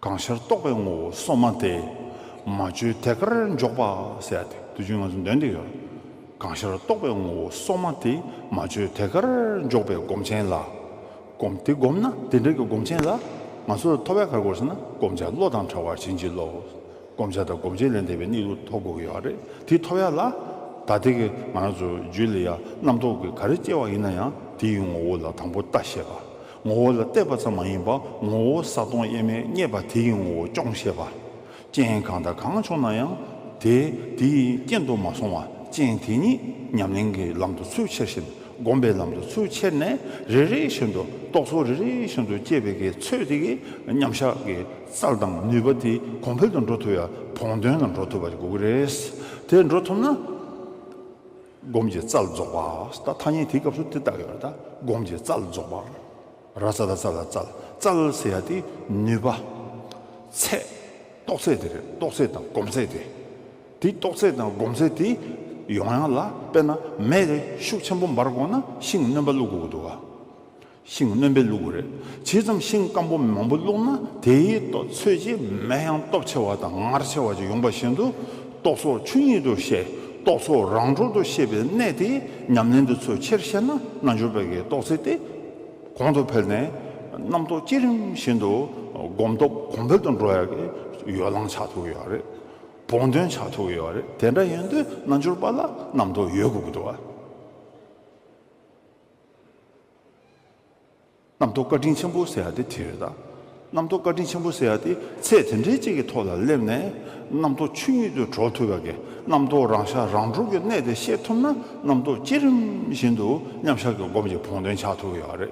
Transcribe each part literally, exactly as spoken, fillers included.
གང་ཤར་རྟོག་པའི་ངོ་བོ་སོ་མ་དེ། མ་བཅོས་དེ་ཀར་འཇོག་པ་ཟེར་ཡ་དེ་དུས་རྒྱུན་ང་ཚོ་འདོན་བསྡད་ཡོད། གང་ཤར་རྟོག་པའི་ངོ་བོ་སོ་མ་དེ། མ་བཅོས་དེ་ཀར་འཇོག་པའི་སྒོམ་ཆེན་ལ། སྒོམ་དེ་བསྒོམས་ན་དེ་འདྲ་གི་སྒོམ་ཆེན་ལ། ང་ཚོ་ལ་ཐོབ་ཡ་ག་རེ་དགོས་ཟེར་ན། བསྒོམ་བྱ་བློ་དང་བྲལ་བར་བྱིན་གྱིས་རློབས། བསྒོམ་བྱ་དང་སྒོམ་ཆེན་ལས་འདས་པའི་གནས་ལུགས་ཐོབ་དགོས་ཀྱི་ཡོད་རེད། དེ་ཐོབ་ཡ་ལ། ད་ལྟའི་གི་ང་རང་ཚོ་རྒྱུད་ལ་ཡ་རྣམ་རྟོག་གི་ག་རེ་སྐྱེ་བ་ཡིན་ན་ཡང་དེའི་ངོ་བོ་ལ་དང་པོ་ལྟ་ཤེས་པ། ངོ་བོ་ལ་བལྟས་པ་ཙམ་མ་ཡིན་པ་ངོ་བོ་གསལ་སྟོང་དབྱེར་མེད་རྙེད་པ་དེ་ཡི་ངོ་བོ་སྐྱོང་ཤེས་པ། རྐྱེན་གང་དང་གང་བྱུང་ན་ཡང་དེ་དེའི་རྐྱེན་དུ་མ་སོང་བ། རྐྱེན་དེ་ཉིད་ཉམས་ལེན་གྱི་ལམ་དུ་ཚུར་ཁྱེར་ཞིང་། སྒོམ་པའི་ལམ་དུ་ཚུར་ཁྱེར་ནས་རེ་རེ་བཞིན་དུ་རྟོག་ཚོགས་རེ་རེ་བཞིན་དུ་སྐྱེས་པའི་གི་ཚོད་དེ་གི་མཉམ་བཞག་གི་རྩལ་དང་ནུས་པ་དེ་གོང་འཕེལ་དུ་འགྲོ་ཐུབ་ཡ། བོགས་འདོན་ལ་འགྲོ་ཐུབ་པ་དགོས་ཀྱི་རེད། དེ་འགྲོ་ཐུབ་ན། སྒོམ་གྱི་རྩལ་རྫོགས་པ། ད་ཐ་སྙད་དེའི་སྐབས་སུ་དེ་བཏགས་ཡོད་རེད། ད་སྒོམ་གྱི་རྩལ་རྫོགས་པ། ར་ཙ་ད་རྩ་ལ་རྩལ། རྩལ་ཟེར་ཡ་དེ་ནུས་པ། ཚད། རྟོགས་ཚད་དེ་རེད། རྟོགས་ཚད་དང་སྒོམ་ཚད་དེ། དེ་རྟོགས་ཚད་དང་སྒོམ་ཚད་དེ་ཡོང་ཡ་ལ། དཔེར་ན་མེ་དེ་ཤུགས་ཆེན་པོ་འབར་དགོས་ན་ཤིང་རྣོན་པ་བླུགས་དགོས་ཀྱི་འདུག་བ། ཤིང་རྣོན་པོ་བླུགས་དགོས་རེད། ཇི་ཙམ་ཤིང་སྐམ་པོ་མང་པོ་བླུགས་ན་དེའི་ཚོད་ཀྱིས་མེ་ཡང་སྟོབས་ཆེ་བ་དང་ངར་ཆེ་བ་ཅིག་ཡོང་བ་བཞིན་དུ། རྟོག་ཚོགས་ཆོས་ཉིད་དུ་ཤེས། རྟོག་ཚོགས་རང་གྲོལ་དུ་ཤེས་པའི་གནད་དེ་ཉམས་ལེན་དུ་ཚུར་ཁྱེར་ཤེས་ན། རྣལ་འབྱོར་པའི་གི་རྟོགས་ཚད་དེ་གོང་དུ་འཕེལ་ནས་རྣམ་རྟོག་བསྐྱེད་རིམ་བཞིན་དུ་སྒོམ་སྟོབས་གོང་འཕེལ་དུ་འགྲོ་ཡ་གི་ཡོ་ལང་ཆགས་ཐུབ་ཀྱི་ཡོད་རེད། བོགས་འདོན་ཆགས་ཐུབ་ཀྱི་ཡོད་རེད། དེ་འདྲ་ཡིན་དུས་རྣལ་འབྱོར་པ་ལ་རྣམ་རྟོག་ཡོད་དགོས་ཀྱི་འདུག་བ། རྣམ་རྟོག་བཀའ་དྲིན་ཆེན་པོ་ཟེར་ཡ་དེ་དེ་རེད་ད། རྣམ་རྟོག་བཀའ་དྲིན་ཆེན་པོ་ཟེར་ཡ་དེ་ཚད་དེ་འདྲའི་གཅིག་གི་ཐོག་ལ་སླེབས་ནས་རྣམ་རྟོག་ཆོས་ཉིད་དུ་གྲོལ་ཐུབ་པ་གི། རྣམ་རྟོག་རང་ཤར་རང་གྲོལ་གྱི་གནད་དེ་ཤེས་ཐུབ་ན། རྣམ་རྟོག་བསྐྱེད་རིམ་བཞིན་དུ་མཉམ་བཞག་གི་སྒོམ་གྱི་བོགས་འདོན་ཆགས་ཐུབ་ཀྱི་ཡོད་རེད།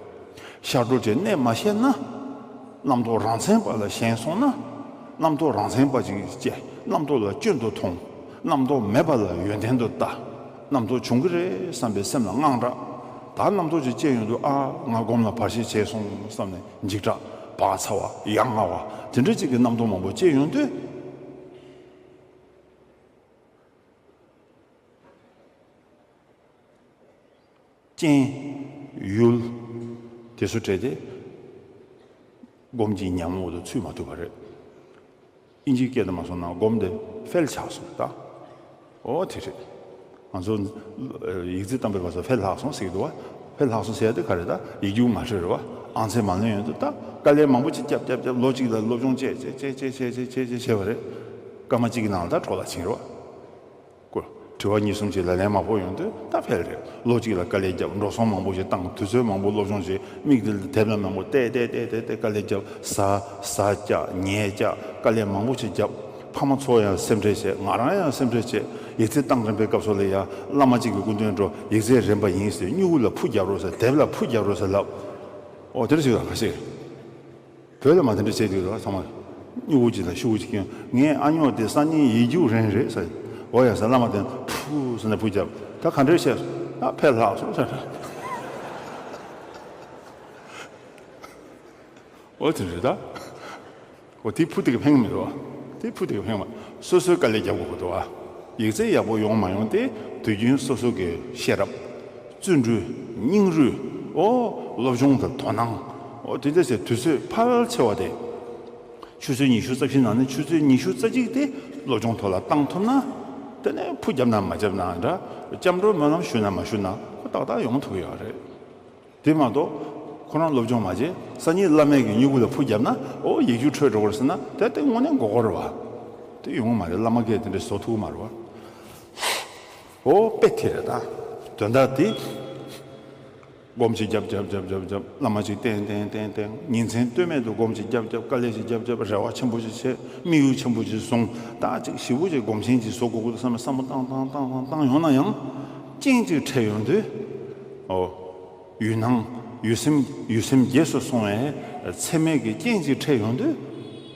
ཤར་གྲོལ་གྱི་གནད་མ་ཤེས་ན། རྣམ་རྟོག་རང་མཚན་པ་ལ་ཞེན་སོང་ན། རྣམ་རྟོག་རང་མཚན་པ་ཅིག་སྐྱེ། རྣམ་རྟོག་ལ་སྐྱོན་དུ་མཐོང་། རྣམ་རྟོག་མེད་པ་ལ་ཡོན་ཏན་དུ་ལྟ། རྣམ་རྟོག་བྱུང་གི་རེད་བསམ་པའི་སེམས་ལ་དངངས་སྐྲག། ད་རྣམ་རྟོག་ཅིག་སྐྱེ་ཡོང་དུས། ཨ། ང་སྒོམ་ལ་བར་ཆད་བྱས་སོང་བསམ་ནས་འཇིགས་སྐྲག། བག་ཚ་བ། ཡ་ང་བ། དེ་འདྲ་ཅིག་གི་རྣམ་རྟོག་མང་པོ་སྐྱེ་ཡོང་དུས། རྐྱེན། ཡུལ། དེ་ཚོ་འདྲེས་ཏེ་སྒོམ་གྱི་ཉམས་འོག་ཏུ་ཚུད་མ་ཐུབ་པ་རེད། ཨིན་ཇིའི་སྐད་དུ་མ་སོང་ན་སྒོམ་དེ་ཕེལ་ཆགས་སོང་ད། ཨོ་དེ་རེད། ང་ཚོ་ཡིག་རྩིས་བཏང་པའི་སྐབས་སུ་ཕེལ་ལྷག་སོང་ཟེར་གྱི་འདུག་བ། ཕེལ་ལྷག་སོང་ཟེར་ཡ་དེ་ག་རེ་ད། ཡིག་རྒྱུགས་མ་འཕྲོད་རེད་བ། ཨང་ཚད་མ་ལོན་ཡོང་དུས་ད་དཀའ་ལས་མང་པོ་ཅིག་བརྒྱབ་བརྒྱབ་བརྒྱབ། ལོ་གཅིག་ལ་སློབ་སྦྱོང་བྱས་བྱས་བྱས་བྱས་བྱས་བྱས་བྱས་བྱས་པ་རེད། སྐར་མ་གཅིག་གི་ནང་ལ་ད་གྲོགས་ལ་ཕྱིན་རེད་བ། ཀོ། དྲི་བ་གཉིས་གསུམ་ཅིག་ལ་ལན་མ་ཕོག་ཡོང་དུས་ད་ཕེལ་རེད། ལོ་གཅིག་ལ་དཀའ་ལས་བརྒྱབ། འགྲོ་སོང་མང་པོ་ཞིག་བཏང་། དུས་ཚོད་མང་པོ་སློབ་སྦྱོང་བྱས། མིག་དེ་ལ་དེབ་ལ་མང་པོ་བལྟས་བལྟས་བལྟས་བལྟས་བལྟས། དཀའ་ལས་བརྒྱབ། ཟ་ཟ་བཅག་ཉལ་བཅག་དཀའ་ལས་མང་པོ་ཞིག་བརྒྱབ། ཕ་མ་ཚོ་ཡང་སེམས་ཁྲལ་བྱས། ང་རང་ཡང་སེམས་ཁྲལ་བྱས། ཡིག་ཚད་བཏང་རན་པའི་སྐབས་སུ་ལ་ཡ་བླ་མ་གཅིག་གི་སྐུ་མདུན་འགྲོ། ཡིག་ཚད་རན་པ་ཡིན་ཟེར། སྨྱུ་གུ་ལ་ཕུ་རྒྱབ་རོགས་ཟེར། དེབ་ལ་ཕུ་རྒྱབ་རོགས་ཟེར་ལབ། ཨོ་དེར་ཞིག་ལ་ཁ་ཤས། བོད་ལ་མ་དེ་འདྲ་བྱས་དུས་ལ་ཚང་མ་སྨྱུ་གུ་ཅིག་དང་ཤུ་གུ་ཅིག་གྱོན། ངའི་ཨ་ཉོག་དེ་སང་ཉིན་ཡིག་རྒྱུགས་རན་རེད་ཟེར། འོ་ཡ་ཟེར། བླ་མ་དེ་ཕུ་ཟེར་ནས་ཕུ་བརྒྱབ། ད་ག་འདྲས་བྱས། ད་ཕེལ་ལྷག་སོང་ཟེར། འོ་དེ་རེད་ད། འོ་དེ་ཕུ་དེ་ག་ཕན་གི་མི་འདུག་བ། དེ་ཕུ་དེ་ག་ཕན་མ། སོ་སོའི་དཀའ་ལས་རྒྱབ་དགོས་ཀྱི་འདུག་བ། ཡིག་ཚད་ཡག་པོ་ཡོང་མ་ཡོང་དེ་དུས་རྒྱུན་སོ་སོ་གི་ཤེས་རབ། བརྩོན་འགྲུས། སྙིང་རུས། ཨོ། སློབ་སྦྱོང་དང་དོ་སྣང་། ཨོ་དེ་འདྲ་བྱས་དུས་ཚོད་ཕལ་ཆེ་བ་དེ། ཆུ་ཚོད་ཉི་ཤུ་རྩ་བཞི་ནང་ནས་ཆུ་ཚོད་ཉི་ཤུ་རྩ་གཅིག་དེ་སློབ་སྦྱོང་ཐོག་ལ་བཏང་ཐུབ་ན། དེ་ནས་ཕུ་བརྒྱབ་ན་མ་བརྒྱབ་ན་འདྲ། སྐྱབས་འགྲོའི་སྨོན་ལམ་ཞུས་ན་མ་ཞུས་ན་ཁོ་ཏག་ཏག་ཡོང་ཐུབ་ཀྱི་ཡོད་རེད། དེ་མ་གཏོགས་ཁོ་རང་སློབ་སྦྱོང་མ་བྱས། སང་ཉིན་བླ་མའི་གི་སྨྱུ་གུ་ལ་ཕུ་བརྒྱབ་ན། ཨོ་ཡིག་རྒྱུགས་འཕྲོད་འགྲོ་གི་རེད་ཟེར་ན། དེ་དེ་དངོས་གནས་མགོ་སྐོར་རེད་བ། དེ་ཡོང་གི་མ་རེད། བླ་མ་གིས་དེ་འདྲ་བཟོ་ཐུབ་ཀྱི་མ་རེད་བ། ཨོ་དཔེ་དེ་རེད་ད། དོན་དག་དེ། སྒོམ་ཅིག་རྒྱབ་རྒྱབ་རྒྱབ་རྒྱབ་རྒྱབ། བླ་མ་ཅིག་བསྟེན་བསྟེན་བསྟེན་བསྟེན། ཉིན་མཚན་ལྟོས་མེད་དུ་སྒོམ་ཅིག་རྒྱབ་རྒྱབ། དཀའ་ལས་ཅིག་རྒྱབ་རྒྱབ། རེ་བ་ཆེན་པོ་ཅིག་བྱས། དམིགས་ཡུལ་ཆེན་པོ་ཅིག་བཟུང་། ད་ཅིག་ཞེ་པོ་ཅིག་སྒོམ་ཆེན་ཅིག་བཟོ་དགོས་ཀྱི་འདུག་བསམ་པའི་བསམ་བློ་བཏང་བཏང་བཏང་བཏང་བཏང་ཡོང་ན་ཡང་། རྐྱེན་ཅིག་འཕྲད་ཡོང་དུས། ཨོ། ཡུལ་སྣང་། ཡུལ་སེམས། ཡུལ་སེམས་རྒྱས་སུ་སོང་བའི་ཚད་མེད་ཀྱི་རྐྱེན་ཅིག་འཕྲད་ཡོང་དུས།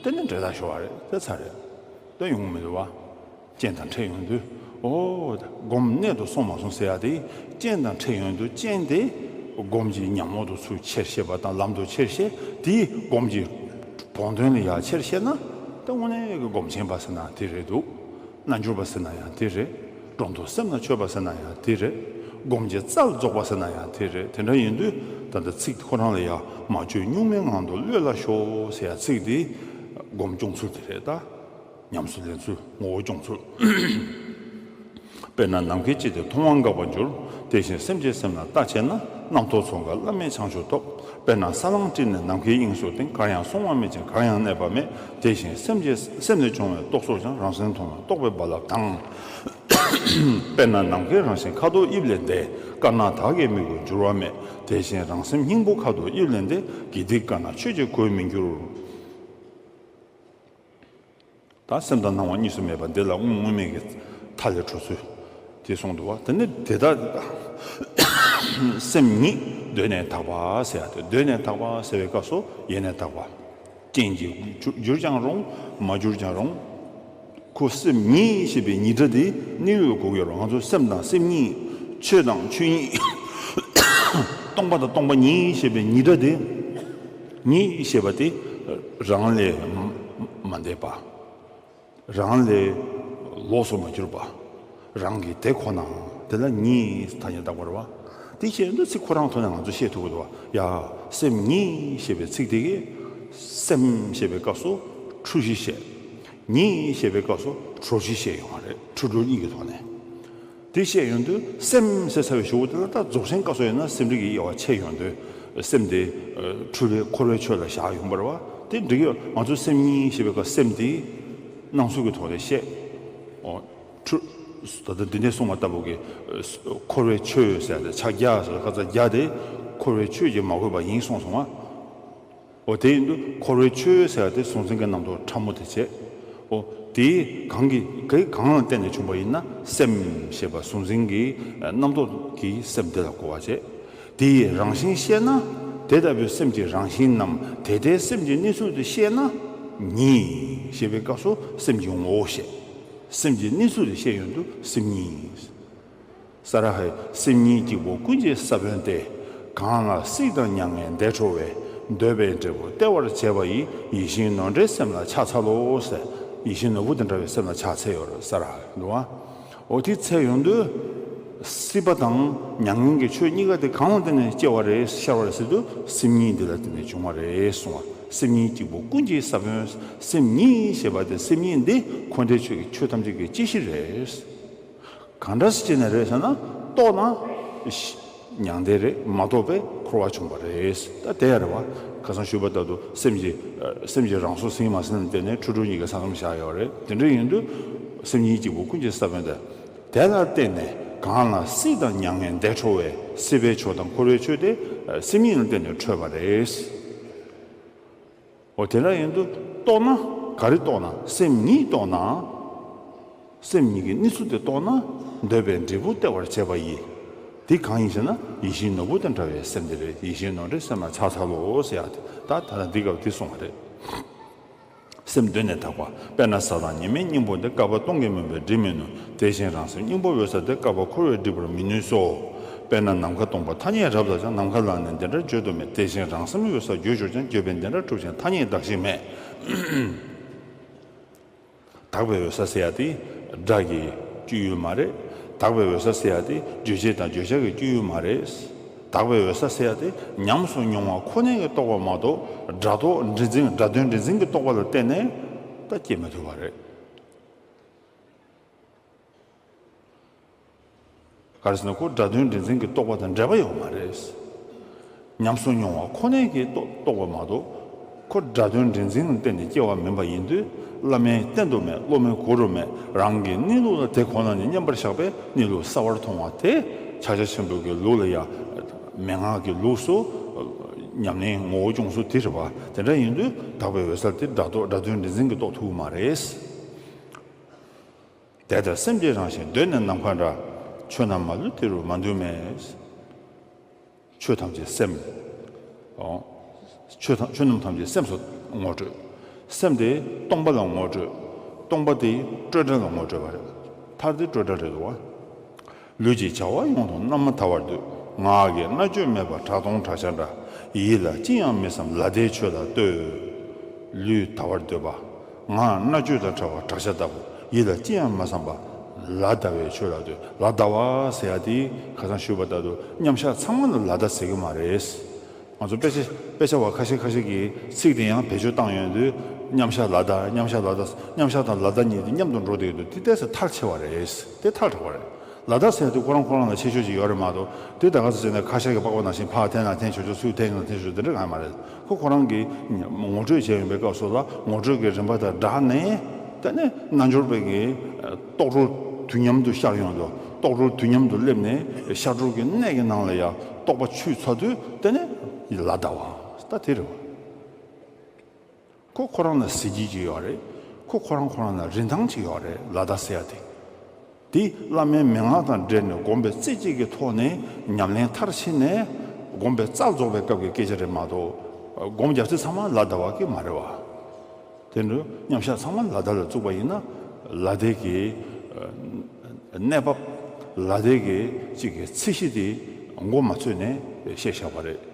དེ་ནི་འདྲེ་ལྟ་ཤོར་བ་རེད། དེ་ཚར་རེད། དེ་ཡོང་གི་མི་འདུག་བ། རྐྱེན་དང་འཕྲད་ཡོང་དུས། ཨོ། སྒོམ་གནད་དུ་སོང་མ་སོང་ཟེར་ཡ་དེ། རྐྱེན་དང་འཕྲད་ཡོང་དུས་རྐྱེན་དེ་སྒོམ་གྱི་ཉམས་འོག་ཏུ་ཚུར་ཁྱེར་ཤེས་པ་དང་། ལམ་དུ་ཁྱེར་ཤེས། དེ་སྒོམ་གྱི་བོགས་འདོན་ལ་ཡར་ཁྱེར་ཤེས་ན། དེ་དངོས་གནས་ཀྱི་སྒོམ་ཆེན་པ་ཟེར་ན་དེ་རེད་འདུག། རྣལ་འབྱོར་པ་ཟེར་ན་ཡང་དེ་རེད། སྒྲོ་འདོགས་སེམས་ལ་ཆོད་པ་ཟེར་ན་ཡང་དེ་རེད། སྒོམ་གྱི་རྩལ་རྫོགས་པ་ཟེར་ན་ཡང་དེ་རེད། དེ་འདྲ་ཡིན་དུས་ད་ལྟ་ཚིག་ཁོ་རང་ལ་ཡང་། མ་བཅོས་གཉུག་མའི་ངང་དུ་གློད་ལ་ཞོག་ཟེར་ཡ་ཚིག་འདི། སྒོམ་སྐྱོང་ཚུལ་དེ་རེད་ད། ཉམས་སུ་ལེན་ཚུལ། ངོ་བོ་སྐྱོང་ཚུལ། དཔེར་ན་ནམ་མཁའི་དཔྱིད་དེ་མཐོང་བ་འགག་པར་འགྱུར། དེ་བཞིན་སེམས་ཀྱི་སེམས་ལ་བརྟག་དཔྱད་ན། རྣམ་རྟོག་ཚོགས་འགག་བླ་མེད་བྱང་ཆུབ་ཐོབ། དཔེར་ན་ས་བསླང་སྤྲིན་ནི་ནམ་མཁའི་དབྱིངས་སུ་བསྟེན། གར་ཡང་སོང་བ་མེད་ཅིང་གར་ཡང་གནས་པ་མེད། དེ་བཞིན་སེམས་ཀྱི་སེམས་ལས་བྱུང་བའི་རྟོག་ཚོགས་ཀྱང་རང་སེམས་མཐོང་བའི་རྟོག་པའི་རྦ་རླབས་དང་། དཔེར་ན་ནམ་མཁའི་རང་བཞིན་ཁ་དོག་དབྱིབས་ལས་འདས། དཀར་ནག་དག་གི་མིག་ཏུ་འགྱུར་བ་མེད། དེ་བཞིན་རང་སེམས་སྙིང་པོ་ཁ་དོག་དབྱིབས་ལས་འདས། དགེ་སྡིག་དཀར་ནག་ཆོས་ཀྱི་གོས་མི་འགྱུར། ད་སེམས་དང་སྣང་བ་གཉིས་སུ་མེད་པ་འདི་ལ་དངོས་དངོས་མེད་ཀྱི་མཐའ་ལས་གྲོལ་ཚུལ་དེ་གསུངས་འདུག་བ། དེ་ནི་དེ་དག་སེམས་ཉིད་གདོད་ནས་དག་པ་ཟེར་ཡ་དེ། གདོད་ནས་དག་པ་ཟེར་བའི་སྐབས་སུ་ཡེ་ནས་དག་པ། རྐྱེན་གྱིས་གྱུར་གྱུར་ཀྱང་རུང་། མ་གྱུར་ཀྱང་རུང་། ཁོ་སེམས་ཉིད་ཞེས་པའི་ཉིད་སྒྲ་དེ་གནས་ལུགས་ལ་གོ་གི་རུང་། ང་ཚོ་སེམས་དང་སེམས་ཉིད། ཆོས་དང་ཆོས་ཉིད། སྟོང་པ་དང་སྟོང་པ་ཉིད་ཞེས་པའི་ཉིད་སྒྲ་དེ། ཉིད་ཞེས་པ་དེ་རང་ལས་མ་འདས་པ། རང་ལས་ལོགས་སུ་མ་གྱུར་པ། རང་གི་དེ་ཁོ་ན། དེ་ལ་ཉིད་ཐ་སྙད་བཏགས་པ་རེད་བ། དེ་བཤད་ཡོང་དུས་ཚིག་ཁོ་རང་ཐོག་ནས་ང་ཚོས་བཤད་ཐུབ་ཀྱི་འདུག་བ། ཡ། སེམས་ཉིད་ཞེས་པའི་ཚིག་དེ་གིས་སེམས་ཞེས་པའི་སྐབས་སུ་འཁྲུལ་གཞི་བཤད། ཉིད་ཞེས་པའི་སྐབས་སུ་གྲོལ་གཞི་བཤད་ཡོང་བ་རེད། འཁྲུལ་གྲོལ་གཉིས་ཀྱི་ཐོག་ནས། དེ་བཤད་ཡོང་དུས་སེམས་ཟེར་ཚར་བའི་གཞུག་གུ་དེ་ལ་ད་རྫོགས་ཆེན་སྐབས་སུ་ཡིན་ན་སེམས་རིག་གི་དབྱེ་བ་ཕྱེ་ཡོང་དུས། སེམས་དེ་འཁྲུལ་པའི་འཁོར་བའི་ཆོས་ལ་བཞག་ཡོང་བ་རེད་བ། དེ་འགྲིག་གི་ཡོད། ང་ཚོ་སེམས་ཉིད་ཞེས་པའི་སྐབས་སེམས་དེ་སྣང་ཚུལ་གྱི་ཐོག་ནས་བཤད། འོ། འཁྲུལ། ད་ལྟ་འདི་ནས་གསུངས་པ་ལྟ་བུ་གི་འཁོར་བའི་ཆོས་ཟེར་ཏེ་ཕྱག་རྒྱ་ཟེར་བའི་ཁ་ཚ་རྒྱ་དེ་འཁོར་བའི་ཆོས་ཀྱིས་མ་གོས་པ་ཡིན་གསུངས་སོང་ང་། འོ་དེ་ཡིན་དུས་འཁོར་བའི་ཆོས་ཟེར་བ་དེ་གཟུང་འཛིན་གྱི་རྣམ་རྟོག་ཕྲ་མོ་དེ་བྱས། འོ་དེ་གང་གི་གེ་གང་ལ་བརྟེན་ནས་བྱུང་བ་ཡིན་ན་སེམས་ཞེས་པ་གཟུང་འཛིན་གྱི་རྣམ་རྟོག་གིས་སེམས་དེ་ལ་གོ་བ་བྱས། དེ་ཡི་རང་བཞིན་ཤེས་ན། དེ་ལྟ་བུའི་སེམས་ཀྱི་རང་བཞིན་ནམ་དེ་ལྟའི་སེམས་ཀྱི་གནས་ཚུལ་དེ་ཤེས་ན། ཉིད་ཞེས་པའི་སྐབས་སུ་སེམས་ཀྱི་ངོ་བོ་བཤད། སེམས་ཀྱི་གནས་ཚུལ་དེ་ཤེས་ཡོང་དུས་སེམས་ཉིད། ས་ར་ཧའི་སེམས་ཉིད་གཅིག་པུ་ཀུན་གྱི་ས་བོན་ཏེ། གང་ལ་སྲིད་དང་མྱ་ངན་འདས་འཕྲོ་བའི། འདོད་པའི་འབྲས་བུ་སྟེར་བར་བྱེད་པ་ཡི། ཡིད་བཞིན་ནོར་འདྲའི་སེམས་ལ་ཕྱག་འཚལ་ལོ་ཟེར། ཡིད་བཞིན་ནོར་བུ་དང་འདྲ་བའི་སེམས་ལ་ཕྱག་འཚལ་ཡོད་རེད་ས་ར་ཧའི་འདུག་ཨ། འོ་དེ་འཚལ་ཡོང་དུས། སྲིད་པ་དང་མྱ་ངན་གྱི་ཆོས་གཉིས་ཀ་དེ་གང་ལ་བརྟེན་ནས་སྐྱེ་བ་རེད་ཤར་བ་རེད་ཟེར་དུས་སེམས་ཉིད་འདི་ལ་བརྟེན་ནས་བྱུང་བ་རེད་གསུངས་པ། སེམས་ཉིད་གཅིག་པུ་ཀུན་གྱི་ས་བོན། སེམས་ཉིད་ཞེས་པ་དེ་སེམས་ཉིད་འདི་འཁོར་འདས་ཆོས་ཀྱི་ཆོས་ཐམས་ཅད་ཀྱི་གཅིག་གཞི་རེད། གང་འདྲ་སེ་བྱས་ནས་རེད་ཟེར་ན། རྟོགས་ན་མྱང་འདས་རེད། མ་རྟོགས་པས་འཁོར་བ་བྱུང་བ་རེད། ད་དེ་ཡ་རེད་བ། ཁ་སང་ཞུས་པ་ལྟར་དུ་སེམས་ཀྱི་སེམས་ཀྱི་རང་སོ་ཟིན་མ་ཟིན་ལ་བལྟས་ནས་འཁྲུལ་གྲོལ་གཉིས་ཀ་ས་མཚམས་བཞག་ཡོད་རེད། དེ་འདྲ་ཡིན་དུས་སེམས་ཉིད་གཅིག་པུ་ཀུན་གྱི་ས་བོན་ཏེ། དེ་ལ་བརྟེན་ནས་གང་ལ་སྲིད་དང་མྱ་ངན་འདས་འཕྲོ་བའི། སྲིད་པའི་ཆོས་དང་འཁོར་བའི་ཆོས་དེ་སེམས་ཉིད་ལ་བརྟེན་ནས་འཕྲོད་པ་རེད། འོ་དེ་འདྲ་ཡིན་དུས་རྟོགས་ན། ག་རེ་རྟོགས་ན། སེམས་ཉིད་རྟོགས་ན། སེམས་ཉིད་ཀྱི་གནས་ཚུལ་དེ་རྟོགས་ན། འདོད་པའི་འབྲས་བུ་སྟེར་བར་བྱེད་པ་ཡི། དེ་གང་ཡིན་ཞེ་ན། ཡིད་བཞིན་ནོར་བུ་དང་འདྲ་བའི་སེམས་དེ་རེད། ཡིད་བཞིན་ནོར་འདྲའི་སེམས་ལ་ཕྱག་འཚལ་ལོ་ཟེར་ཡ་དེ། ད་ད་ལྟ་འདི་སྐབས་འདི་གསུངས་པ་རེད། སེམས་གདོད་ནས་དག་པ། དཔེར་ན་གཟའ་དང་ཉི་མའི་སྙིང་པོ་འདི། བསྐལ་པ་སྟོང་གི་མུན་པས་སྒྲིབ་མི་ནུས། དེ་བཞིན་རང་སེམས་སྙིང་པོ་འོད་གསལ་དེ། བསྐལ་པ་འཁོར་བས་སྒྲིབ་པར་མི་ནུས་སོ། དཔེར་ན་ནམ་མཁའ་སྟོང་པ་ཐ་སྙད་རབ་བཏགས་ཀྱང་། ནམ་མཁའ་ལ་ནི་འདི་འདྲར་བརྗོད་དུ་མེད། དེ་བཞིན་རང་སེམས་འོད་གསལ་བརྗོད་གྱུར་ཀྱང་། བརྗོད་པས་འདི་འདྲ་གྲུབ་ཅིང་ཐ་སྙད་གདགས་གཞི་མེད། དག་པའི་འོད་གསལ་ཟེར་ཡ་དེ་སྒྲ་གི་སྤྱོད་ཡུལ་མ་རེད། དག་པའི་འོད་གསལ་ཟེར་ཡ་དེ་རྗོད་བྱེད་དང་བརྗོད་བྱ་གི་སྤྱོད་ཡུལ་མ་རེད། དག་པའི་འོད་གསལ་ཟེར་ཡ་དེ་ཉམས་སུ་མྱོང་བ་ཁོ་ནའི་གི་རྟོགས་པ་མ་གཏོགས། སྒྲ་རྟོག་འདྲེན་འཛིན། སྒྲ་དོན་འདྲེན་འཛིན་གྱི་རྟོག་པ་ལ་བརྟེན་ནས་ད་སྐྱེ་མི་ཐུབ་པ་རེད། ག་རེ་ཟེར་ན་ཁོ་སྒྲ་དོན་འདྲེན་འཛིན་གྱི་རྟོག་པ་དང་འབྲེལ་བ་ཡོད་མ་རེད། ཉམས་སུ་མྱོང་བ་ཁོ་ནའི་གི་རྟོག་རྟོག་པ་མ་གཏོགས། ཁོ་སྒྲ་དོན་འདྲེན་འཛིན་ལ་བརྟེན་ནས་སྐྱེ་བ་མིན་པ་ཡིན་དུས། བླ་མའི་བསྟན་དུ་མེད། སློབ་མའི་གོ་རུ་མེད། རང་གི་གནས་ལུགས་ལ་དེ་ཁོ་ན་ཉིད་མཉམ་པར་བཞག་པའི་གནས་ལུགས་གསལ་བར་མཐོང་བ་དེ། ཕྱག་རྒྱ་ཆེན་པོའི་གི་ལུགས་ལ་ཡང་། མན་ངག་གི་ལུགས་སུ་ཉམས་ལེན་ངོ་བོ་སྐྱོང་ཚུལ་དེ་རེད་བ། དེ་འདྲ་ཡིན་དུས་དག་པའི་འོད་གསལ་དེ་སྒྲ་རྟོག་སྒྲ་དོན་འདྲེན་འཛིན་གྱིས་རྟོགས་ཐུབ་ཀྱི་མ་རེད། དེ་ལྟར་སེམས་ཀྱི་རང་བཞིན་གདོད་ནས་ནམ་མཁའ་འདྲ། ཆོས་རྣམས་མ་ལུས་དེ་རུ་མ་འདུས་མེད། ཆོས་ཐམས་ཅད་སེམས། ཨོ། ཆོས་ཐམས་ཆོས་རྣམས་ཐམས་ཅད་སེམས་སུ་ངོ་སྤྲོད། སེམས་དེ་སྟོང་པ་ལ་ངོ་སྤྲོད། སྟོང་པ་དེ་སྤྲོས་བྲལ་ལ་ངོ་སྤྲོད་པ་རེད། མཐར་དེ་སྤྲོས་བྲལ་རེད་འདུག་བ། ལུས་ཀྱི་བྱ་བ་ཡོངས་སུ་རྣམ་དག་པར་འདོད། ངག་གི་མནར་གཅོད་མེད་པར་གྲགས་སྟོང་བྲག་ཆ་འདྲ། ཡིད་ལ་ཅི་ཡང་མི་བསམ་ལ་དྭགས་ཆོས་ལ་ལྟོས། ལུས་དག་པར་འདོད་པ། ངག་མནར་གཅོད་དང་བྲལ་བ་བྲག་ཆ་ལྟ་བུ། ཡིད་ལ་ཅི་ཡང་མ་བསམ་པ་ལ་དྭགས་པའི་ཆོས་ལ་ལྟོས། ལ་དྭགས་པ་ཟེར་ཡ་དེ་ཁ་སང་ཞུས་པ་ལྟར་དུ་མཉམ་བཞག་ཚང་མ་ལ་ལ་དྭགས་ཟེར་གི་མ་རེད། ང་ཚོ་དཔེ་ཆ་དཔེ་ཆ་བ་ཁ་ཤས་ཁ་ཤས་ཀྱིས་ཚིག་དེ་ཡང་བེད་སྤྱོད་བཏང་ཡོང་དུས། མཉམ་བཞག་ལ་བཟླ། མཉམ་བཞག་ལ་བཟླ། མཉམ་བཞག་དང་ལ་བཟླ་གཉིས་དེ་མཉམ་དུ་འགྲོ་བསྡད་ཡོད་དུས། དེ་ཏོག་ཙམ་ཐལ་ཆེ་བ་རེད། དེ་ཐལ་དྲགས་པ་རེད། ལ་བཟླ་ཟེར་དུས་ཁོ་རང་ཁོ་རང་ལ་ཁྱད་ཆོས་ཅིག་ཡོད་རེད་མ་གཏོགས། དེ་ད་ག་ཚོད་ཟེར་ན་ཁ་ཤས་ཀྱི་པགས་པ་ནང་བཞིན་ཕར་འཐེན་ལ་འཐེན་ཆོག་ཆོག་ཚུར་འཐེན་ལ་འཐེན་ཆོག་དེ་འདྲ་གང་ཡང་མ་རེད། ཁོ་ཁོ་རང་གིས་ངོ་སྤྲོད་བྱས་ཡོང་པའི་སྐབས་སུ་ལ་ངོ་སྤྲོད་ཀྱི་རིམ་པ་དང་སྦྲགས་ནས། དེ་ནས་རྣལ་འབྱོར་པའི་གི་རྟོག་གྲོལ་དུས་མཉམ་དུ་ཤར་ཡོང་དུས། རྟོག་གྲོལ་དུས་མཉམ་དུ་སླེབས་ནས་ཤར་གྲོལ་གྱི་གནད་ཀྱི་ནང་ལ་ཡང་རྟོགས་པ་ཆུད་ཚར་དུས། དེ་ནས་ལ་བཟླ་བ་ད་དེ་རེད་བ། ཁོ་ཁོ་རང་ལ་གཟི་བརྗིད་ཅིག་ཡོད་རེད། ཁོ་ཁོ་རང་ཁོ་རང་ལ་རིན་ཐང་ཅིག་ཡོད་རེད། ལ་བཟླ་ཟེར་ཡ་དེ། དེ་བླ་མའི་མན་ངག་དང་འབྲེལ་ནས་སྒོམ་པའི་རྩེ་གཅིག་གི་ཐོག་ནས་ཉམས་ལེན་མཐར་ཕྱིན་ནས་སྒོམ་པའི་རྩལ་རྫོགས་པའི་སྐབས་ཀྱི་སྐད་ཆ་རེད་མ་གཏོགས། སྒོམ་རྒྱག་ཚད་ཚང་མ་ལ་བཟླ་བ་གི་མ་རེད་བ། དེ་འདྲ་མཉམ་བཞག་ཚང་མ་ལ་བཟླ་ལ་བཙུགས་པ་ཡིན་ན། ལ་བཟླའི་གི་གནས་བབ། ལ་བཟླའི་གི་གཅིག་གི་ཚད་གཞི་དེ་མགོ་མ་ཚོས་ནས་བཤད་བཞག་པ་རེད།